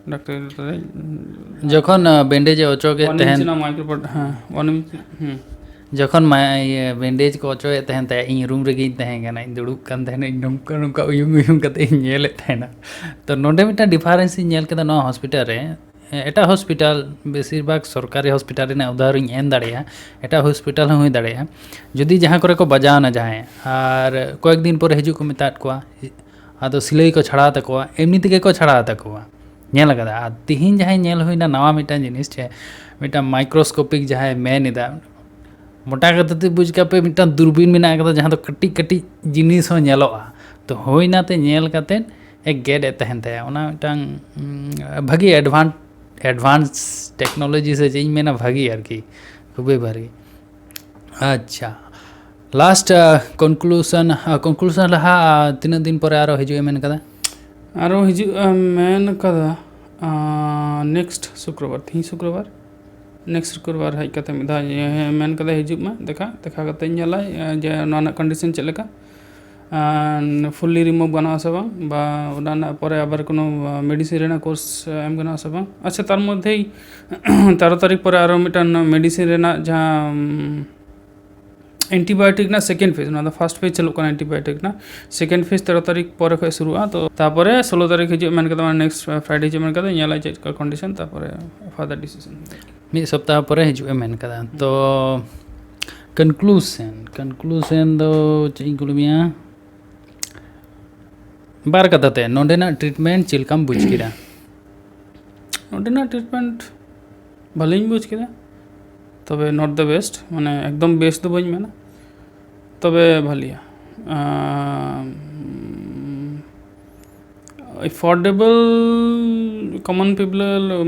ᱰᱟᱠᱛᱟᱨ ᱫᱚ ᱡᱚᱠᱷᱚᱱ ᱵᱮᱱᱰᱮᱡᱽ ᱮ ᱚᱪᱚᱜᱮᱫ ᱚᱱ ᱛᱟᱦᱮᱱ, ᱤᱧᱪᱤ ᱨᱮᱱᱟᱜ ᱢᱟᱭᱠᱨᱳ ᱯᱟᱨᱴ, ᱦᱮᱸ, ᱚᱱ ᱤᱧᱪᱤ, ᱦᱮᱸ᱾ ᱡᱚᱠᱷᱚᱱ ᱢᱟ ᱤᱭᱟᱹ ᱵᱮᱱᱰᱮᱡᱽ ᱠᱚ ᱚᱪᱚᱭᱮᱫ ᱛᱟᱦᱮᱱ ᱛᱟᱭᱟ, ᱤᱧ ᱨᱩᱢ ᱨᱮᱜᱮᱧ ᱛᱟᱦᱮᱸ ᱠᱟᱱᱟ, ᱤᱧ ᱫᱩᱲᱩᱵ ᱠᱟᱱ ᱛᱟᱦᱮᱱᱟ, ᱤᱧ ᱱᱚᱝᱠᱟ ᱱᱚᱝᱠᱟ ᱩᱭᱩᱝ ᱩᱭᱩᱝ ᱠᱟᱛᱮ ᱤᱧ ᱧᱮᱞᱮᱫ ᱛᱟᱦᱮᱱᱟ᱾ ᱛᱚ ᱱᱚᱰᱮ ᱢᱤᱫᱴᱟᱝ ᱰᱤᱯᱷᱟᱨᱮᱱᱥ ᱤᱧ ᱧᱮᱞ ᱠᱮᱫᱟ ᱱᱚᱣᱟ ᱦᱚᱥᱯᱤᱴᱟᱞ ᱨᱮ᱾ ᱮᱴᱟᱜ ᱦᱚᱥᱯᱤᱴᱟᱞ, ᱵᱮᱥᱤᱨ ᱵᱷᱟᱜᱽ ᱥᱚᱨᱠᱟᱨᱤ ᱦᱚᱥᱯᱤᱴᱟᱞ ᱨᱮᱱᱟᱜ ᱩᱫᱟᱦᱚᱨᱚᱱ ᱤᱧ ᱮᱢ ᱫᱟᱲᱮᱭᱟᱜᱼᱟ, ᱮᱴᱟᱜ ᱦᱚᱥᱯᱤᱴᱟᱞ ᱦᱚᱸ ᱦᱩᱭ ᱫᱟᱲᱮᱭᱟᱜᱼᱟ᱾ ᱡᱩᱫᱤ ᱡᱟᱦᱟᱸ ᱠᱚᱨᱮ ᱠᱚ ᱵᱟᱡᱟᱣᱱᱟ ᱡᱟᱦᱟᱸᱭ, ᱟᱨ ᱠᱚᱭᱮᱠ ᱫᱤᱱ ᱯᱚᱨᱮ ᱦᱤᱡᱩᱜ ᱠᱚ ᱢᱮᱛᱟᱫ ᱠᱚᱣᱟ, ᱟᱫᱚ ᱥᱤᱞᱟᱹᱭ ᱠᱚ ᱪᱷᱟᱲᱟᱣ ᱛᱟᱠᱚᱣᱟ, ᱮᱢᱱᱤ ᱛᱮᱜᱮ ᱠᱚ ᱪᱷᱟᱲᱟᱣ ᱛᱟᱠᱚᱣᱟ, ᱧᱮᱞ ᱠᱟᱫᱟ᱾ ᱟᱨ ᱛᱤᱦᱤᱧ ᱡᱟᱦᱟᱸᱭ ᱧᱮᱞ ᱦᱩᱭᱱᱟ ᱱᱟᱣᱟ ᱢᱤᱫᱴᱟᱝ ᱡᱤᱱᱤᱥ, ᱪᱮ ᱢᱤᱫᱴᱟᱝ ᱢᱟᱭᱠᱨᱳᱥᱠᱳᱯᱤᱠ ᱡᱟᱦᱟᱸᱭ ᱢᱮᱱ ᱮᱫᱟ, ᱢᱚᱴᱟ ᱠᱟᱛᱷᱟ ᱛᱮ ᱵᱩᱡᱽ ᱠᱟᱜ ᱯᱮ, ᱢᱤᱫᱴᱟᱝ ᱫᱩᱨᱵᱤᱱ ᱢᱮᱱᱟᱜ ᱠᱟᱫᱟ ᱡᱟᱦᱟᱸ ᱫᱚ ᱠᱟᱹᱴᱤᱡ ᱠᱟᱹᱴᱤᱡ ᱡᱤᱱᱤᱥ ᱦᱚᱸ ᱧᱮᱞᱚᱜᱼᱟ᱾ ᱛᱚ ᱦᱩᱭᱱᱟ ᱛᱮ ᱧᱮᱞ ᱠᱟᱛᱮᱫ ᱮ ᱜᱮᱫ ᱮᱫ ᱛᱟᱦᱮᱱ ᱛᱟᱭᱟ᱾ ᱚᱱᱟ ᱢᱤᱫᱴᱟᱝ ᱩᱢ, ᱵᱷᱟᱹᱜᱤ advan advance technology ᱥᱮ ᱪᱮᱫ ᱤᱧ ᱢᱮᱱᱟ, ᱵᱷᱟᱹᱜᱤ ᱟᱨᱠᱤ, ᱠᱷᱩᱵᱮ ᱵᱷᱟᱹᱜᱤ᱾ ᱟᱪᱪᱷᱟ, ᱞᱟᱥᱴ ᱠᱚᱱᱠᱞᱩᱥᱚᱱ, ᱠᱚᱱᱠᱞᱩᱥᱚᱱ ᱞᱟᱦᱟ ᱛᱤᱱᱟᱹᱜ ᱫᱤᱱ ᱯᱚᱨᱮ ᱟᱨᱚ ᱦᱤᱡᱩᱜ ᱮ ᱢᱮᱱ ᱠᱟᱫᱟ? ᱟᱨᱚ ᱦᱤᱡᱩᱜ ᱮ ᱢᱮᱱ ᱠᱟᱫᱟ ᱱᱮᱠᱥᱴ ᱥᱩᱠᱨᱚᱵᱟᱨ, ᱛᱤᱦᱤᱧ ᱥᱩᱠᱨᱚᱵᱟᱨ, ᱱᱮᱠᱥᱴ ᱥᱩᱠᱨᱚᱵᱟᱨ ᱦᱮᱡ ᱠᱟᱛᱮ ᱢᱤᱫ ᱫᱷᱟᱣ ᱢᱮᱱ ᱠᱟᱫᱟ ᱦᱤᱡᱩᱜ ᱢᱮ, ᱫᱮᱠᱷᱟ ᱫᱮᱠᱷᱟ ᱠᱟᱛᱮ ᱧᱮᱞᱟᱭ ᱡᱮ ᱱᱚᱣᱟ ᱨᱮᱱᱟᱜ ᱠᱚᱱᱰᱤᱥᱚᱱ ᱪᱮᱫ ᱞᱮᱠᱟ᱾ ᱯᱷᱩᱞᱞᱤ ᱨᱤᱢᱩᱵᱷ ᱜᱟᱱᱚᱜᱼᱟ ᱥᱮ ᱵᱟᱝ, ᱵᱟ ᱚᱱᱟ ᱨᱮᱱᱟᱜ ᱯᱚᱨᱮ ᱟᱵᱟᱨ ᱠᱳᱱᱳ ᱢᱮᱰᱤᱥᱤᱱ ᱨᱮᱱᱟᱜ ᱠᱳᱨᱥ ᱮᱢ ᱜᱟᱱᱚᱜᱼᱟ ᱥᱮ ᱵᱟᱝ᱾ ᱟᱪᱪᱷᱟ, ᱛᱟᱨ ᱢᱚᱫᱽᱫᱷᱮ ᱛᱮᱨᱚ ᱛᱟᱹᱨᱤᱠᱷ ᱯᱚᱨᱮ ᱟᱨᱚ ᱢᱤᱫᱴᱟᱝ ᱢᱮᱰᱤᱥᱤᱱ ᱨᱮᱱᱟᱜ ᱡᱟᱦᱟᱸ ᱮᱱᱴᱤᱵᱟᱭᱳᱴᱤᱠ ᱨᱮᱱᱟᱜ ᱥᱮᱠᱮᱱᱰ ᱯᱷᱮᱡᱽ, ᱚᱱᱟ ᱫᱚ ᱯᱷᱟᱨᱥᱴ ᱯᱷᱮᱡᱽ ᱪᱟᱹᱞᱩᱜ ᱠᱟᱱᱟ ᱮᱱᱴᱤᱵᱟᱭᱳᱴᱤᱠ ᱨᱮᱱᱟᱜ, ᱥᱮᱠᱮᱱᱰ ᱯᱷᱮᱡᱽ ᱛᱮᱨᱚ ᱛᱟᱹᱨᱤᱠᱷ ᱯᱚᱨᱮ ᱠᱷᱚᱱ ᱥᱩᱨᱩᱜᱼᱟ᱾ ᱛᱚ ᱛᱟᱨᱯᱚᱨᱮ ᱥᱳᱞᱳ ᱛᱟᱹᱨᱤᱠᱷ ᱦᱤᱡᱩᱜ ᱢᱮᱱ ᱠᱟᱫᱟ, ᱢᱟᱱᱮ ᱱᱮᱠᱥᱴ ᱯᱷᱨᱟᱭᱰᱮ ᱦᱤᱡᱩᱜ ᱢᱮᱱ ᱠᱟᱫᱟ, ᱧᱮᱞᱟᱭ ᱪᱮᱫ ᱞᱮᱠᱟ ᱠᱚᱱᱰᱤᱥᱚᱱ, ᱛᱟᱨᱯᱚᱨᱮ ᱯᱷᱟᱨᱫᱟᱨ ᱰᱤᱥᱤᱥᱚᱱ᱾ ᱢᱤᱫ ᱥᱚᱯᱛᱟᱦᱚ ᱯᱚᱨᱮ ᱦᱤᱡᱩᱜ ᱮ ᱢᱮᱱ ᱠᱟᱫᱟ᱾ ᱛᱚ ᱠᱚᱱᱠᱞᱩᱥᱚᱱ, ᱠᱚᱱᱠᱞᱩᱥᱚᱱ ᱫᱚ ᱪᱮᱫ ᱤᱧ ᱠᱩᱞᱤ ᱢᱮᱭᱟ? ᱵᱟᱨ ᱠᱟᱛᱷᱟ ᱛᱮ ᱱᱚᱸᱰᱮᱱᱟᱜ ᱴᱨᱤᱴᱢᱮᱱᱴ ᱪᱮᱫ ᱞᱮᱠᱟᱢ ᱵᱩᱡᱽ ᱠᱮᱫᱟ? ᱱᱚᱸᱰᱮᱱᱟᱜ ᱴᱨᱤᱴᱢᱮᱱᱴ ᱵᱷᱟᱹᱞᱤᱧ ᱵᱩᱡᱽ ᱠᱮᱫᱟ, ᱛᱚᱵᱮ not the best, ᱢᱟᱱᱮ ᱮᱠᱫᱚᱢ ᱵᱮᱥ ᱫᱚ ᱵᱟᱹᱧ ᱢᱮᱱᱟ, ᱛᱚᱵᱮ ᱵᱷᱟᱹᱞᱤᱭᱟ᱾ ᱮᱯᱷᱳᱨᱰᱮᱵᱚᱞ ᱠᱚᱢᱚᱱ ᱯᱤᱯᱞ,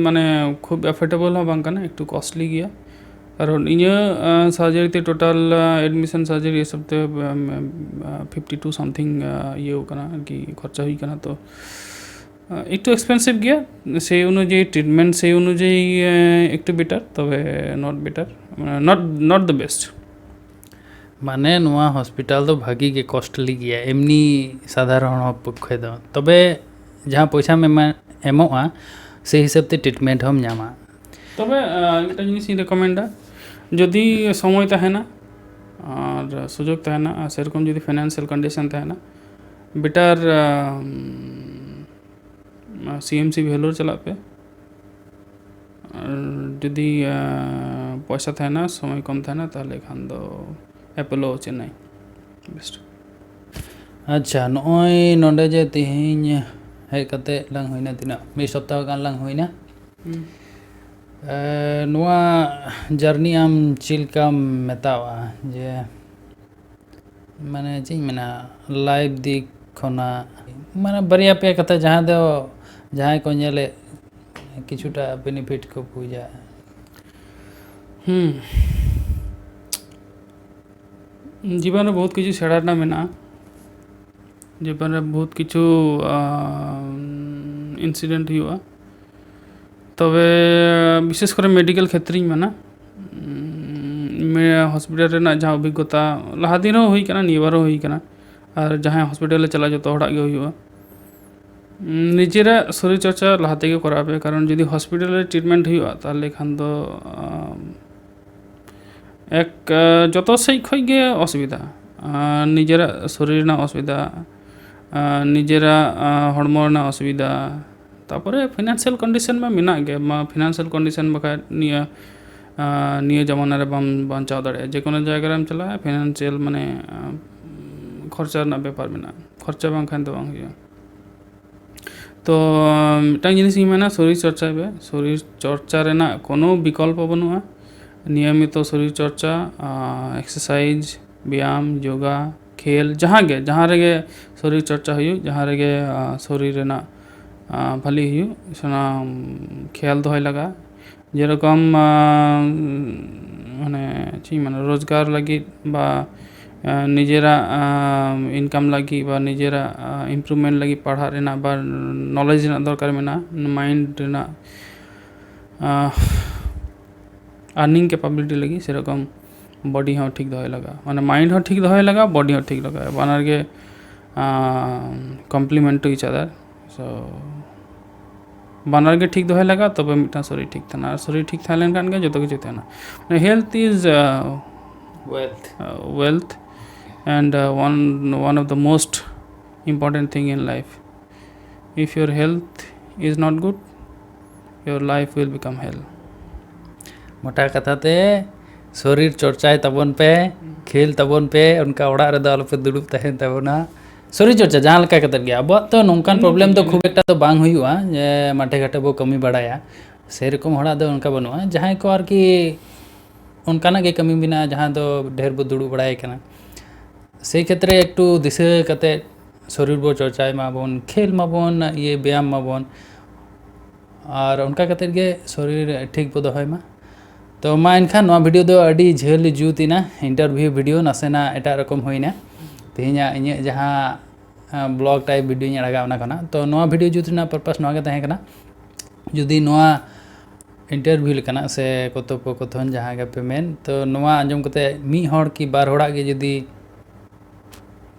ᱢᱟᱱᱮ ᱠᱷᱩᱵ ᱮᱯᱷᱳᱨᱰᱮᱵᱚᱞ ᱦᱚᱸ ᱵᱟᱝ ᱠᱟᱱᱟ, ᱮᱠᱴᱩ ᱠᱚᱥᱴᱞᱤ ᱜᱮᱭᱟ᱾ ᱠᱟᱨᱚᱱ ᱤᱧᱟᱹᱜ ᱥᱟᱨᱡᱟᱨᱤ ᱛᱮ ᱴᱳᱴᱟᱞ ᱮᱰᱢᱤᱥᱚᱱ ᱥᱟᱨᱡᱟᱨᱤ ᱦᱤᱥᱟᱹᱵ ᱛᱮ ᱯᱷᱤᱯᱴᱤ ᱴᱩ ᱥᱟᱢᱛᱷᱤᱝ ᱤᱭᱟᱹ ᱠᱟᱱᱟ ᱟᱨᱠᱤ, ᱠᱷᱚᱨᱪᱟ ᱦᱩᱭ ᱠᱟᱱᱟ᱾ ᱛᱚ ᱮᱠᱴᱩ ᱮᱠᱥᱯᱮᱱᱥᱤᱵᱷ ᱜᱮᱭᱟ, সেই অনুযায়ী ট্রিটমেন্ট, সেই অনুযায়ী একটু বেটার, তবে not better, not not the best. ᱢᱟᱱᱮ ᱱᱚᱣᱟ ᱦᱚᱥᱯᱤᱴᱟᱞ ᱫᱚ ᱵᱷᱟᱹᱜᱤ ᱜᱮ ᱠᱚᱥᱴᱞᱤ ᱜᱮᱭᱟ ᱮᱢᱱᱤ ᱥᱟᱫᱷᱟᱨᱚᱱ ᱦᱚᱲ ᱯᱚᱠᱠᱷᱮ ᱫᱚ᱾ ᱛᱚᱵᱮ ᱡᱟᱦᱟᱸ ᱯᱚᱭᱥᱟᱢ ᱮᱢᱟ ᱮᱢᱚᱜᱼᱟ, ᱥᱮ ᱦᱤᱥᱟᱹᱵ ᱛᱮ ᱴᱨᱤᱴᱢᱮᱱᱴ ᱦᱚᱸᱢ ᱧᱟᱢᱟ᱾ ᱛᱚᱵᱮ ᱟᱸ, ᱢᱤᱫᱴᱟᱝ ᱡᱤᱱᱤᱥ ᱤᱧ ᱨᱮᱠᱚᱢᱮᱱᱰᱟ, ᱡᱩᱫᱤ ᱥᱚᱢᱚᱭ ᱛᱟᱦᱮᱱᱟ ᱟᱨ ᱥᱩᱡᱳᱜᱽ ᱛᱟᱦᱮᱱᱟ ᱟᱨ ᱥᱮᱨᱚᱠᱚᱢ ᱡᱩᱫᱤ ᱯᱷᱤᱱᱟᱱᱥᱤᱭᱟᱞ ᱠᱚᱱᱰᱤᱥᱚᱱ ᱛᱟᱦᱮᱱᱟ, ᱵᱮᱴᱟᱨ ᱥᱤ ᱮᱢ ᱥᱤ ᱵᱷᱮᱞᱳᱨ ᱪᱟᱞᱟᱜ ᱯᱮ᱾ ᱟᱨ ᱡᱩᱫᱤ ᱟᱸ, ᱯᱚᱭᱥᱟ ᱛᱟᱦᱮᱱᱟ, ᱥᱚᱢᱚᱭ ᱠᱚᱢ ᱛᱟᱦᱮᱱᱟ, ᱛᱟᱦᱚᱞᱮ ᱠᱷᱟᱱ ᱫᱚ ᱮᱯᱳᱞᱳ ᱪᱮᱱᱱᱟᱭ ᱵᱮᱥᱴ᱾ ᱟᱪᱪᱷᱟ, ᱱᱚᱜᱼᱚᱭ ᱱᱚᱰᱮ ᱡᱮ ᱛᱮᱦᱮᱧ ᱦᱮᱡ ᱠᱟᱛᱮ ᱞᱟᱝ ᱦᱩᱭᱱᱟ, ᱛᱤᱱᱟᱹᱜ, ᱢᱤᱫ ᱥᱚᱯᱛᱟᱦᱚ ᱜᱟᱱ ᱞᱟᱝ ᱦᱩᱭᱱᱟ᱾ ᱮ, ᱱᱚᱣᱟ ᱡᱟᱨᱱᱤ ᱟᱢ ᱪᱮᱫ ᱞᱮᱠᱟᱢ ᱢᱮᱛᱟᱣᱟᱜᱼᱟ? ᱡᱮ ᱢᱟᱱᱮ ᱪᱮᱫ ᱤᱧ ᱢᱮᱱᱟ, ᱞᱟᱭᱤᱯᱷ ᱫᱤᱠ ᱠᱷᱚᱱᱟᱜ, ᱢᱟᱱᱮ ᱵᱟᱨᱭᱟ ᱯᱮᱭᱟ ᱠᱟᱛᱷᱟ, ᱡᱟᱦᱟᱸ ᱫᱚ ᱡᱟᱦᱟᱸᱭ ᱠᱚ ᱧᱮᱞᱮᱫ ᱠᱤᱪᱷᱩᱴᱟ ᱵᱮᱱᱤᱯᱷᱤᱴ ᱠᱚ ᱵᱩᱡᱟ᱾ ᱦᱩᱸ᱾ ᱡᱤᱵᱚᱱ ᱨᱮ ᱵᱚᱦᱩᱛ ᱠᱤᱪᱷᱩ ᱥᱮᱬᱟ ᱨᱮᱱᱟᱜ ᱢᱮᱱᱟᱜᱼᱟ᱾ ᱡᱤᱵᱚᱱ ᱨᱮ ᱵᱚᱦᱩᱛ ᱠᱤᱪᱷᱩ ᱤᱱᱥᱤᱰᱮᱱᱴ ᱦᱩᱭᱩᱜᱼᱟ᱾ ᱛᱚᱵᱮ ᱵᱤᱥᱮᱥ ᱠᱚᱨᱮ ᱢᱮᱰᱤᱠᱮᱞ ᱠᱷᱮᱛᱨᱮᱧ ᱢᱮᱱᱟ, ᱦᱚᱥᱯᱤᱴᱟᱞ ᱨᱮᱱᱟᱜ ᱡᱟᱦᱟᱸ ᱚᱵᱷᱤᱜᱽᱜᱚᱛᱟ, ᱞᱟᱦᱟ ᱫᱤᱱ ᱦᱚᱸ ᱦᱩᱭ ᱠᱟᱱᱟ, ᱱᱤᱭᱟᱹ ᱵᱟᱨ ᱦᱚᱸ ᱦᱩᱭ ᱠᱟᱱᱟ᱾ ᱟᱨ ᱡᱟᱦᱟᱸᱭ ᱦᱚᱥᱯᱤᱴᱟᱞ ᱮ ᱪᱟᱞᱟᱜᱼᱟ, ᱡᱚᱛᱚ ᱦᱚᱲᱟᱜ ᱜᱮ ᱦᱩᱭᱩᱜᱼᱟ᱾ ᱱᱤᱡᱮᱨᱟᱜ ᱥᱚᱨᱤᱨ ᱪᱚᱨᱪᱟ ᱞᱟᱦᱟ ᱛᱮᱜᱮ ᱠᱚᱨᱟᱣ ᱯᱮ, ᱠᱟᱨᱚᱱ ᱡᱩᱫᱤ ᱦᱚᱥᱯᱤᱴᱟᱞ ᱨᱮ ᱴᱨᱤᱴᱢᱮᱱᱴ ᱦᱩᱭᱩᱜᱼᱟ, ᱛᱟᱦᱚᱞᱮ ᱠᱷᱟᱱ ᱫᱚ, ᱟᱢ, ᱮᱠ, ᱟ, ᱡᱚᱛᱚ ᱥᱮᱫ ᱠᱷᱚᱱ ᱜᱮ ᱚᱥᱩᱵᱤᱫᱟ᱾ ᱟ, ᱱᱤᱡᱮᱨᱟᱜ ᱥᱚᱨᱤᱨ ᱨᱮᱱᱟᱜ ᱚᱥᱩᱵᱤᱫᱟ, ᱟ, ᱱᱤᱡᱮᱨᱟᱜ, ᱟ, ᱦᱚᱲᱢᱚ ᱨᱮᱱᱟᱜ ᱚᱥᱩᱵᱤᱫᱟ, ᱛᱟᱯᱚᱨᱮ ᱯᱷᱤᱱᱟᱱᱥᱤᱭᱟᱞ ᱠᱚᱱᱰᱤᱥᱚᱱ ᱢᱟ ᱢᱮᱱᱟᱜ ᱜᱮ, ᱢᱟ ᱯᱷᱤᱱᱟᱱᱥᱤᱭᱟᱞ ᱠᱚᱱᱰᱤᱥᱚᱱ ᱵᱟᱠᱷᱟᱡ ᱱᱤᱭᱟᱹ, ᱟ, ᱱᱤᱭᱟᱹ ᱡᱟᱢᱟᱱᱟ ᱨᱮ ᱵᱟᱢ ᱵᱟᱧᱪᱟᱣ ᱫᱟᱲᱮᱭᱟᱜᱼᱟ᱾ ᱡᱮ ᱠᱳᱱᱳ ᱡᱟᱭᱜᱟ ᱨᱮᱢ ᱪᱟᱞᱟᱜᱼᱟ, ᱯᱷᱤᱱᱟᱱᱥᱤᱭᱟᱞ ᱢᱟᱱᱮ, ᱟ, ᱠᱷᱚᱨᱪᱟ ᱨᱮᱱᱟᱜ ᱵᱮᱯᱟᱨ ᱢᱮᱱᱟᱜᱼᱟ, ᱠᱷᱚᱨᱪᱟ ᱵᱟᱝᱠᱷᱟᱱ ᱫᱚ ᱵᱟᱝ ᱦᱩᱭᱩᱜᱼᱟ᱾ ᱛᱚ, ᱢᱤᱫᱴᱟᱝ ᱡᱤᱱᱤᱥ ᱤᱧ ᱢᱮᱱᱟ, ᱥᱚᱨᱤᱨ ᱪᱚᱨᱪᱟᱭ ᱯᱮ᱾ ᱥᱚᱨᱤᱨ ᱪᱚᱨᱪᱟ ᱨᱮᱱᱟᱜ ᱠᱳᱱᱳ ᱵᱤᱠᱚᱞᱯᱚ ᱵᱟᱹᱱᱩᱜᱼᱟ᱾ ᱱᱤᱭᱚᱢᱤᱛᱚ ᱥᱚᱨᱤᱨ ᱪᱚᱨᱪᱟ, ᱟᱨ ᱮᱠᱥᱟᱨᱥᱟᱭᱤᱡᱽ, ᱵᱮᱭᱟᱢ, ᱡᱳᱜᱟ, ᱠᱷᱮᱞ, ᱡᱟᱦᱟᱸ ᱜᱮ, ᱡᱟᱦᱟᱸ ᱨᱮᱜᱮ ᱥᱚᱨᱤᱨ ᱪᱚᱨᱪᱟ ᱦᱩᱭᱩᱜ, ᱡᱟᱦᱟᱸ ᱨᱮᱜᱮ, ᱟᱨ ᱥᱚᱨᱤᱨ ᱨᱮᱱᱟᱜ, ᱟᱨ ᱵᱷᱟᱹᱞᱤ ᱦᱩᱭᱩᱜ, ᱥᱟᱱᱟᱢ ᱠᱷᱮᱭᱟᱞ ᱫᱚᱦᱚᱭ ᱞᱟᱜᱟᱜᱼᱟ᱾ ᱡᱮᱨᱚᱠᱚᱢ, ᱟᱨ, ᱢᱟᱱᱮ, ᱪᱮᱫ ᱤᱧ ᱢᱮᱱᱟ, ᱨᱳᱡᱽᱜᱟᱨ ᱞᱟᱹᱜᱤᱫ ᱵᱟ, ᱟᱨ ᱱᱤᱡᱮᱨᱟᱜ, ᱟᱨ, ᱤᱱᱠᱟᱢ ᱞᱟᱹᱜᱤᱫ ᱵᱟ ᱱᱤᱡᱮᱨᱟᱜ, ᱟᱨ, ᱤᱢᱯᱨᱩᱵᱷᱢᱮᱱᱴ ᱞᱟᱹᱜᱤᱫ ᱯᱟᱲᱦᱟᱜ ᱨᱮᱱᱟᱜ ᱵᱟ ᱱᱚᱞᱮᱡᱽ ᱨᱮᱱᱟᱜ ᱫᱚᱨᱠᱟᱨ ᱢᱮᱱᱟᱜᱼᱟ, ᱢᱟᱭᱤᱱᱰ ᱨᱮᱱᱟᱜ, ᱟᱨ, ᱟᱨᱱᱤᱝ ᱠᱮᱯᱟᱵᱤᱞᱤᱴᱤ ᱞᱟᱹᱜᱤᱫ ᱥᱮᱨᱚᱠᱚᱢ ᱵᱚᱰᱤ ᱦᱚᱸ ᱴᱷᱤᱠ ᱫᱚᱦᱚᱭ ᱞᱟᱜᱟᱜᱼᱟ, ᱢᱟᱱᱮ ᱢᱟᱭᱤᱱᱰ ᱦᱚᱸ ᱴᱷᱤᱠ ᱫᱚᱦᱚᱭ ᱞᱟᱜᱟᱜᱼᱟ, ᱵᱚᱰᱤ ᱦᱚᱸ ᱴᱷᱤᱠ ᱞᱟᱜᱟᱜᱼᱟ, ᱵᱟᱱᱟᱨ ᱜᱮ, ᱟᱨ, complement to each other᱾ So, ᱵᱟᱱᱟᱨ ᱜᱮ ᱴᱷᱤᱠ ᱫᱚᱦᱚᱭ ᱞᱟᱜᱟᱜᱼᱟ, ᱛᱚᱵᱮ ᱢᱤᱫᱴᱟᱝ ᱥᱚᱨᱤᱨ ᱴᱷᱤᱠ ᱛᱟᱦᱮᱱᱟ᱾ ᱟᱨ ᱥᱚᱨᱤᱨ ᱴᱷᱤᱠ ᱛᱟᱦᱮᱸ ᱞᱮᱱᱠᱷᱟᱱ ᱜᱮ ᱡᱚᱛᱚ ᱠᱤᱪᱷᱩ ᱛᱟᱦᱮᱱᱟ᱾ Health is wealth. Wealth and one one of the most important thing in life. If your health is not good, your life will become hell. ᱢᱚᱴᱟ ᱠᱟᱛᱷᱟ ᱛᱮ, ᱥᱚᱨᱤᱨ ᱪᱚᱨᱪᱟᱭ ᱛᱟᱵᱚᱱ ᱯᱮ, ᱠᱷᱮᱞ ᱛᱟᱵᱚᱱ ᱯᱮ, ᱚᱱᱠᱟ ᱚᱲᱟᱜ ᱨᱮᱫᱚ ᱟᱞᱚᱯᱮ ᱫᱩᱲᱩᱵ ᱛᱟᱦᱮᱱ ᱛᱟᱵᱚᱱᱟ᱾ ᱥᱚᱨᱤᱨ ᱪᱚᱨᱪᱟ ᱡᱟᱦᱟᱸ ᱞᱮᱠᱟ ᱠᱟᱛᱮᱫ ᱜᱮ, ᱟᱵᱚᱣᱟᱜ ᱛᱚ ᱱᱚᱝᱠᱟᱱ problem ᱫᱚ ᱠᱷᱩᱵ ᱮᱠᱴᱟ ᱫᱚ ᱵᱟᱝ ᱦᱩᱭᱩᱜᱼᱟ ᱡᱮ ᱢᱟᱴᱷᱮ ᱜᱷᱟᱴᱮ ᱵᱚ ᱠᱟᱹᱢᱤ ᱵᱟᱲᱟᱭᱟ, ᱥᱮᱨᱚᱠᱚᱢ ᱦᱚᱲᱟᱜ ᱫᱚ ᱚᱱᱠᱟ ᱵᱟᱹᱱᱩᱜᱼᱟ᱾ ᱡᱟᱦᱟᱸᱭ ᱠᱚ ᱟᱨᱠᱤ ᱚᱱᱠᱟᱱᱟᱜ ᱜᱮ ᱠᱟᱹᱢᱤ ᱢᱮᱱᱟᱜᱼᱟ ᱡᱟᱦᱟᱸ ᱫᱚ ᱰᱷᱮᱨ ᱵᱚ ᱫᱩᱲᱩᱵ ᱵᱟᱲᱟᱭ ᱠᱟᱱᱟ, ᱥᱮᱭ ᱠᱷᱮᱛᱨᱮ ᱮᱠᱴᱩ ᱫᱤᱥᱟᱹ ᱠᱟᱛᱮᱫ ᱥᱚᱨᱤᱨ ᱵᱚ ᱪᱚᱨᱪᱟᱭ ᱢᱟᱵᱚᱱ, ᱠᱷᱮᱞ ᱢᱟᱵᱚᱱ, ᱤᱭᱟᱹ ᱵᱮᱭᱟᱢ ᱢᱟᱵᱚᱱ, ᱟᱨ ᱚᱱᱠᱟ ᱠᱟᱛᱮᱫ ᱜᱮ ᱥᱚᱨᱤᱨ ᱴᱷᱤᱠ ᱵᱚ ᱫᱚᱦᱚᱭ ᱢᱟ᱾ ᱛᱚ ᱢᱟ ᱮᱱᱠᱷᱟᱱ ᱱᱚᱣᱟ video ᱫᱚ ᱟᱹᱰᱤ ᱡᱷᱟᱹᱞ ᱡᱩᱛ ᱮᱱᱟ, interview video ᱱᱟᱥᱮᱱᱟᱜ ᱮᱴᱟᱜ ᱨᱚᱠᱚᱢ ᱦᱩᱭᱱᱟ᱾ ᱛᱮᱦᱮᱧᱟᱜ ᱤᱧᱟᱹᱜ ᱡᱟᱦᱟᱸ blog type videoᱧ ᱟᱲᱟᱜᱟ ᱚᱱᱟ ᱠᱷᱚᱱᱟᱜ, ᱛᱚ ᱱᱚᱣᱟ video ᱡᱩᱛ ᱨᱮᱱᱟᱜ purpose ᱱᱚᱣᱟ ᱜᱮ ᱛᱟᱦᱮᱸ ᱠᱟᱱᱟ, ᱡᱩᱫᱤ ᱱᱚᱣᱟ interview ᱞᱮᱠᱟᱱᱟᱜ ᱥᱮ ᱠᱚᱛᱷᱳᱯᱚᱠᱚᱛᱷᱚᱱ ᱡᱟᱦᱟᱸ ᱜᱮ ᱯᱮ ᱢᱮᱱ, ᱛᱚ ᱱᱚᱣᱟ ᱟᱸᱡᱚᱢ ᱠᱟᱛᱮ ᱢᱤᱫ ᱦᱚᱲ ᱠᱤ ᱵᱟᱨ ᱦᱚᱲᱟᱜ ᱜᱮ ᱡᱩᱫᱤ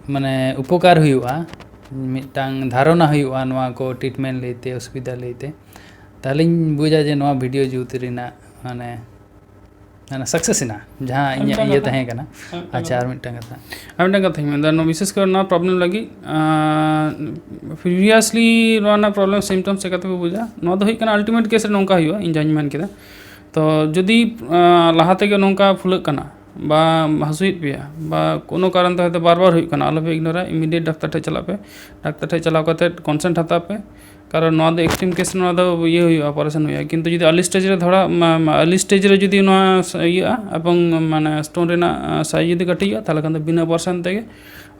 ᱢᱟᱱᱮ ᱩᱯᱚᱠᱟᱨ ᱦᱩᱭᱩᱜᱼᱟ, ᱢᱤᱫᱴᱟᱝ ᱫᱷᱟᱨᱚᱱᱟ ᱦᱩᱭᱩᱜᱼᱟ ᱱᱚᱣᱟ ᱠᱚ treatment ᱞᱟᱹᱭᱛᱮ, ᱚᱥᱩᱵᱤᱫᱷᱟ ᱞᱟᱹᱭᱛᱮ, ᱛᱟᱦᱚᱞᱮᱧ ᱵᱩᱡᱟ ᱡᱮ ᱱᱚᱣᱟ video ᱡᱩᱛ ᱨᱮᱱᱟᱜ ᱢᱟᱱᱮ ᱢᱟᱱᱮ success ᱮᱱᱟ, ᱡᱟᱦᱟᱸ ᱤᱧᱟᱹᱜ ᱢᱤᱫᱴᱟᱝ ᱤᱭᱟᱹ ᱠᱟᱛᱷᱟ᱾ ᱛᱟᱦᱮᱸ ᱠᱟᱱᱟ᱾ ᱟᱨ ᱢᱤᱫᱴᱟᱝ ᱟᱪᱪᱷᱟ, ᱟᱨ ᱠᱟᱛᱷᱟ᱾ ᱢᱤᱫᱴᱟᱝ ᱠᱟᱛᱷᱟ᱾ ᱟᱨ ᱢᱤᱫᱴᱟᱝ ᱠᱟᱛᱷᱟᱧ ᱢᱮᱱᱫᱟ, ᱱᱚᱣᱟ ᱵᱤᱥᱮᱥ ᱠᱚᱨᱮ ᱱᱚᱣᱟ problem ᱞᱟᱹᱜᱤᱫ, previously ᱱᱚᱣᱟ ᱨᱮᱱᱟᱜ problem symptoms ᱪᱮᱠᱟ ᱛᱮᱯᱮ ᱵᱩᱡᱟ? ᱱᱚᱣᱟ ᱫᱚ ᱦᱩᱭᱩᱜ ᱠᱟᱱᱟ ultimate case ᱨᱮ ᱱᱚᱝᱠᱟ ᱦᱩᱭᱩᱜᱼᱟ, ᱤᱧ ᱡᱟᱦᱟᱸᱧ ᱢᱮᱱ ᱠᱮᱫᱟ᱾ ᱛᱚ ᱡᱩᱫᱤ ᱟᱸ, ᱞᱟᱦᱟ ᱛᱮᱜᱮ ᱱᱚᱝᱠᱟ ᱯᱷᱩᱞᱟᱹᱜ ᱠᱟᱱᱟ ᱵᱟ ᱦᱟᱹᱥᱩᱭᱮᱫ ᱯᱮᱭᱟ ᱵᱟ ᱠᱳᱱᱳ ᱠᱟᱨᱚᱱ ᱛᱮ ᱦᱚᱭᱛᱳ ᱵᱟᱨ ᱵᱟᱨ ᱦᱩᱭᱩᱜ ᱠᱟᱱᱟ, ᱟᱞᱚᱯᱮ ignore ᱟ, immediate ᱰᱟᱠᱛᱟᱨ ᱴᱷᱮᱱ ᱪᱟᱞᱟᱜ ᱯᱮ᱾ ᱰᱟᱠᱛᱟᱨ ᱴᱷᱮᱱ ᱪᱟᱞᱟᱣ ᱠᱟᱛᱮ consent ᱦᱟᱛᱟᱣ ᱯᱮ, ᱠᱟᱨᱚᱱ ᱱᱚᱣᱟ ᱫᱚ extreme case ᱨᱮ ᱱᱚᱣᱟ ᱫᱚ ᱤᱭᱟᱹ ᱦᱩᱭᱩᱜᱼᱟ, operation ᱦᱩᱭᱩᱜᱼᱟ᱾ ᱠᱤᱱᱛᱩ ᱡᱩᱫᱤ early stage ᱨᱮ ᱫᱷᱚᱨᱟ, ᱢᱟ- ᱢᱟ- early stage ᱨᱮ ᱡᱩᱫᱤ ᱱᱚᱣᱟ ᱥ- ᱤᱭᱟᱹᱜᱼᱟ ᱮᱵᱚᱝ ᱢᱟᱱᱮ stone ᱨᱮᱱᱟᱜ size ᱡᱩᱫᱤ ᱠᱟᱹᱴᱤᱡᱚᱜᱼᱟ, ᱛᱟᱦᱚᱞᱮ ᱠᱷᱟᱱ ᱫᱚ ᱵᱤᱱᱟᱹ operation ᱛᱮᱜᱮ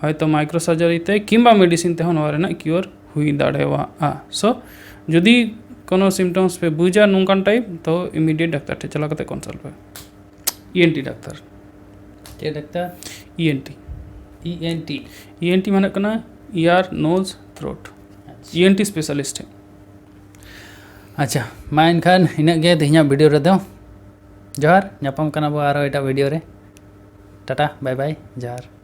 ᱦᱚᱭᱛᱳ micro surgery ᱛᱮ ᱠᱤᱝᱵᱟ medicine ᱛᱮᱦᱚᱸ ᱱᱚᱣᱟ ᱨᱮᱱᱟᱜ cure ᱦᱩᱭ ᱫᱟᱲᱮᱭᱟᱜᱼᱟ᱾ So ᱡᱩᱫᱤ ᱠᱳᱱᱳ symptoms ᱯᱮ ᱵᱩᱡᱟ ᱱᱚᱝᱠᱟᱱ type, ᱛᱚ immediate ᱰᱟᱠᱛᱟᱨ ᱴᱷᱮᱱ ᱪᱟᱞᱟᱣ ᱠᱟᱛᱮ consult ᱯᱮ᱾ ENT doctor. ᱪᱮᱫ ᱰᱟᱠᱛᱟᱨ? ENT᱾ ENT. ENT ᱢᱟᱱᱮ ᱠᱟᱱᱟ ear, nose, throat᱾ ENT specialist ᱴᱷᱮᱱ᱾ ᱟᱪᱪᱷᱟ, ᱢᱟ ᱮᱱᱠᱷᱟᱱ ᱤᱱᱟᱹᱜ ᱜᱮ ᱛᱮᱦᱮᱧᱟᱜ video ᱨᱮᱫᱚ᱾ ᱡᱚᱦᱟᱨ, ᱧᱟᱯᱟᱢ ᱠᱟᱱᱟ ᱵᱚ ᱟᱨᱦᱚᱸ ᱮᱴᱟᱜ video ᱨᱮ᱾ ᱴᱟᱴᱟ, bye bye, ᱡᱚᱦᱟᱨ᱾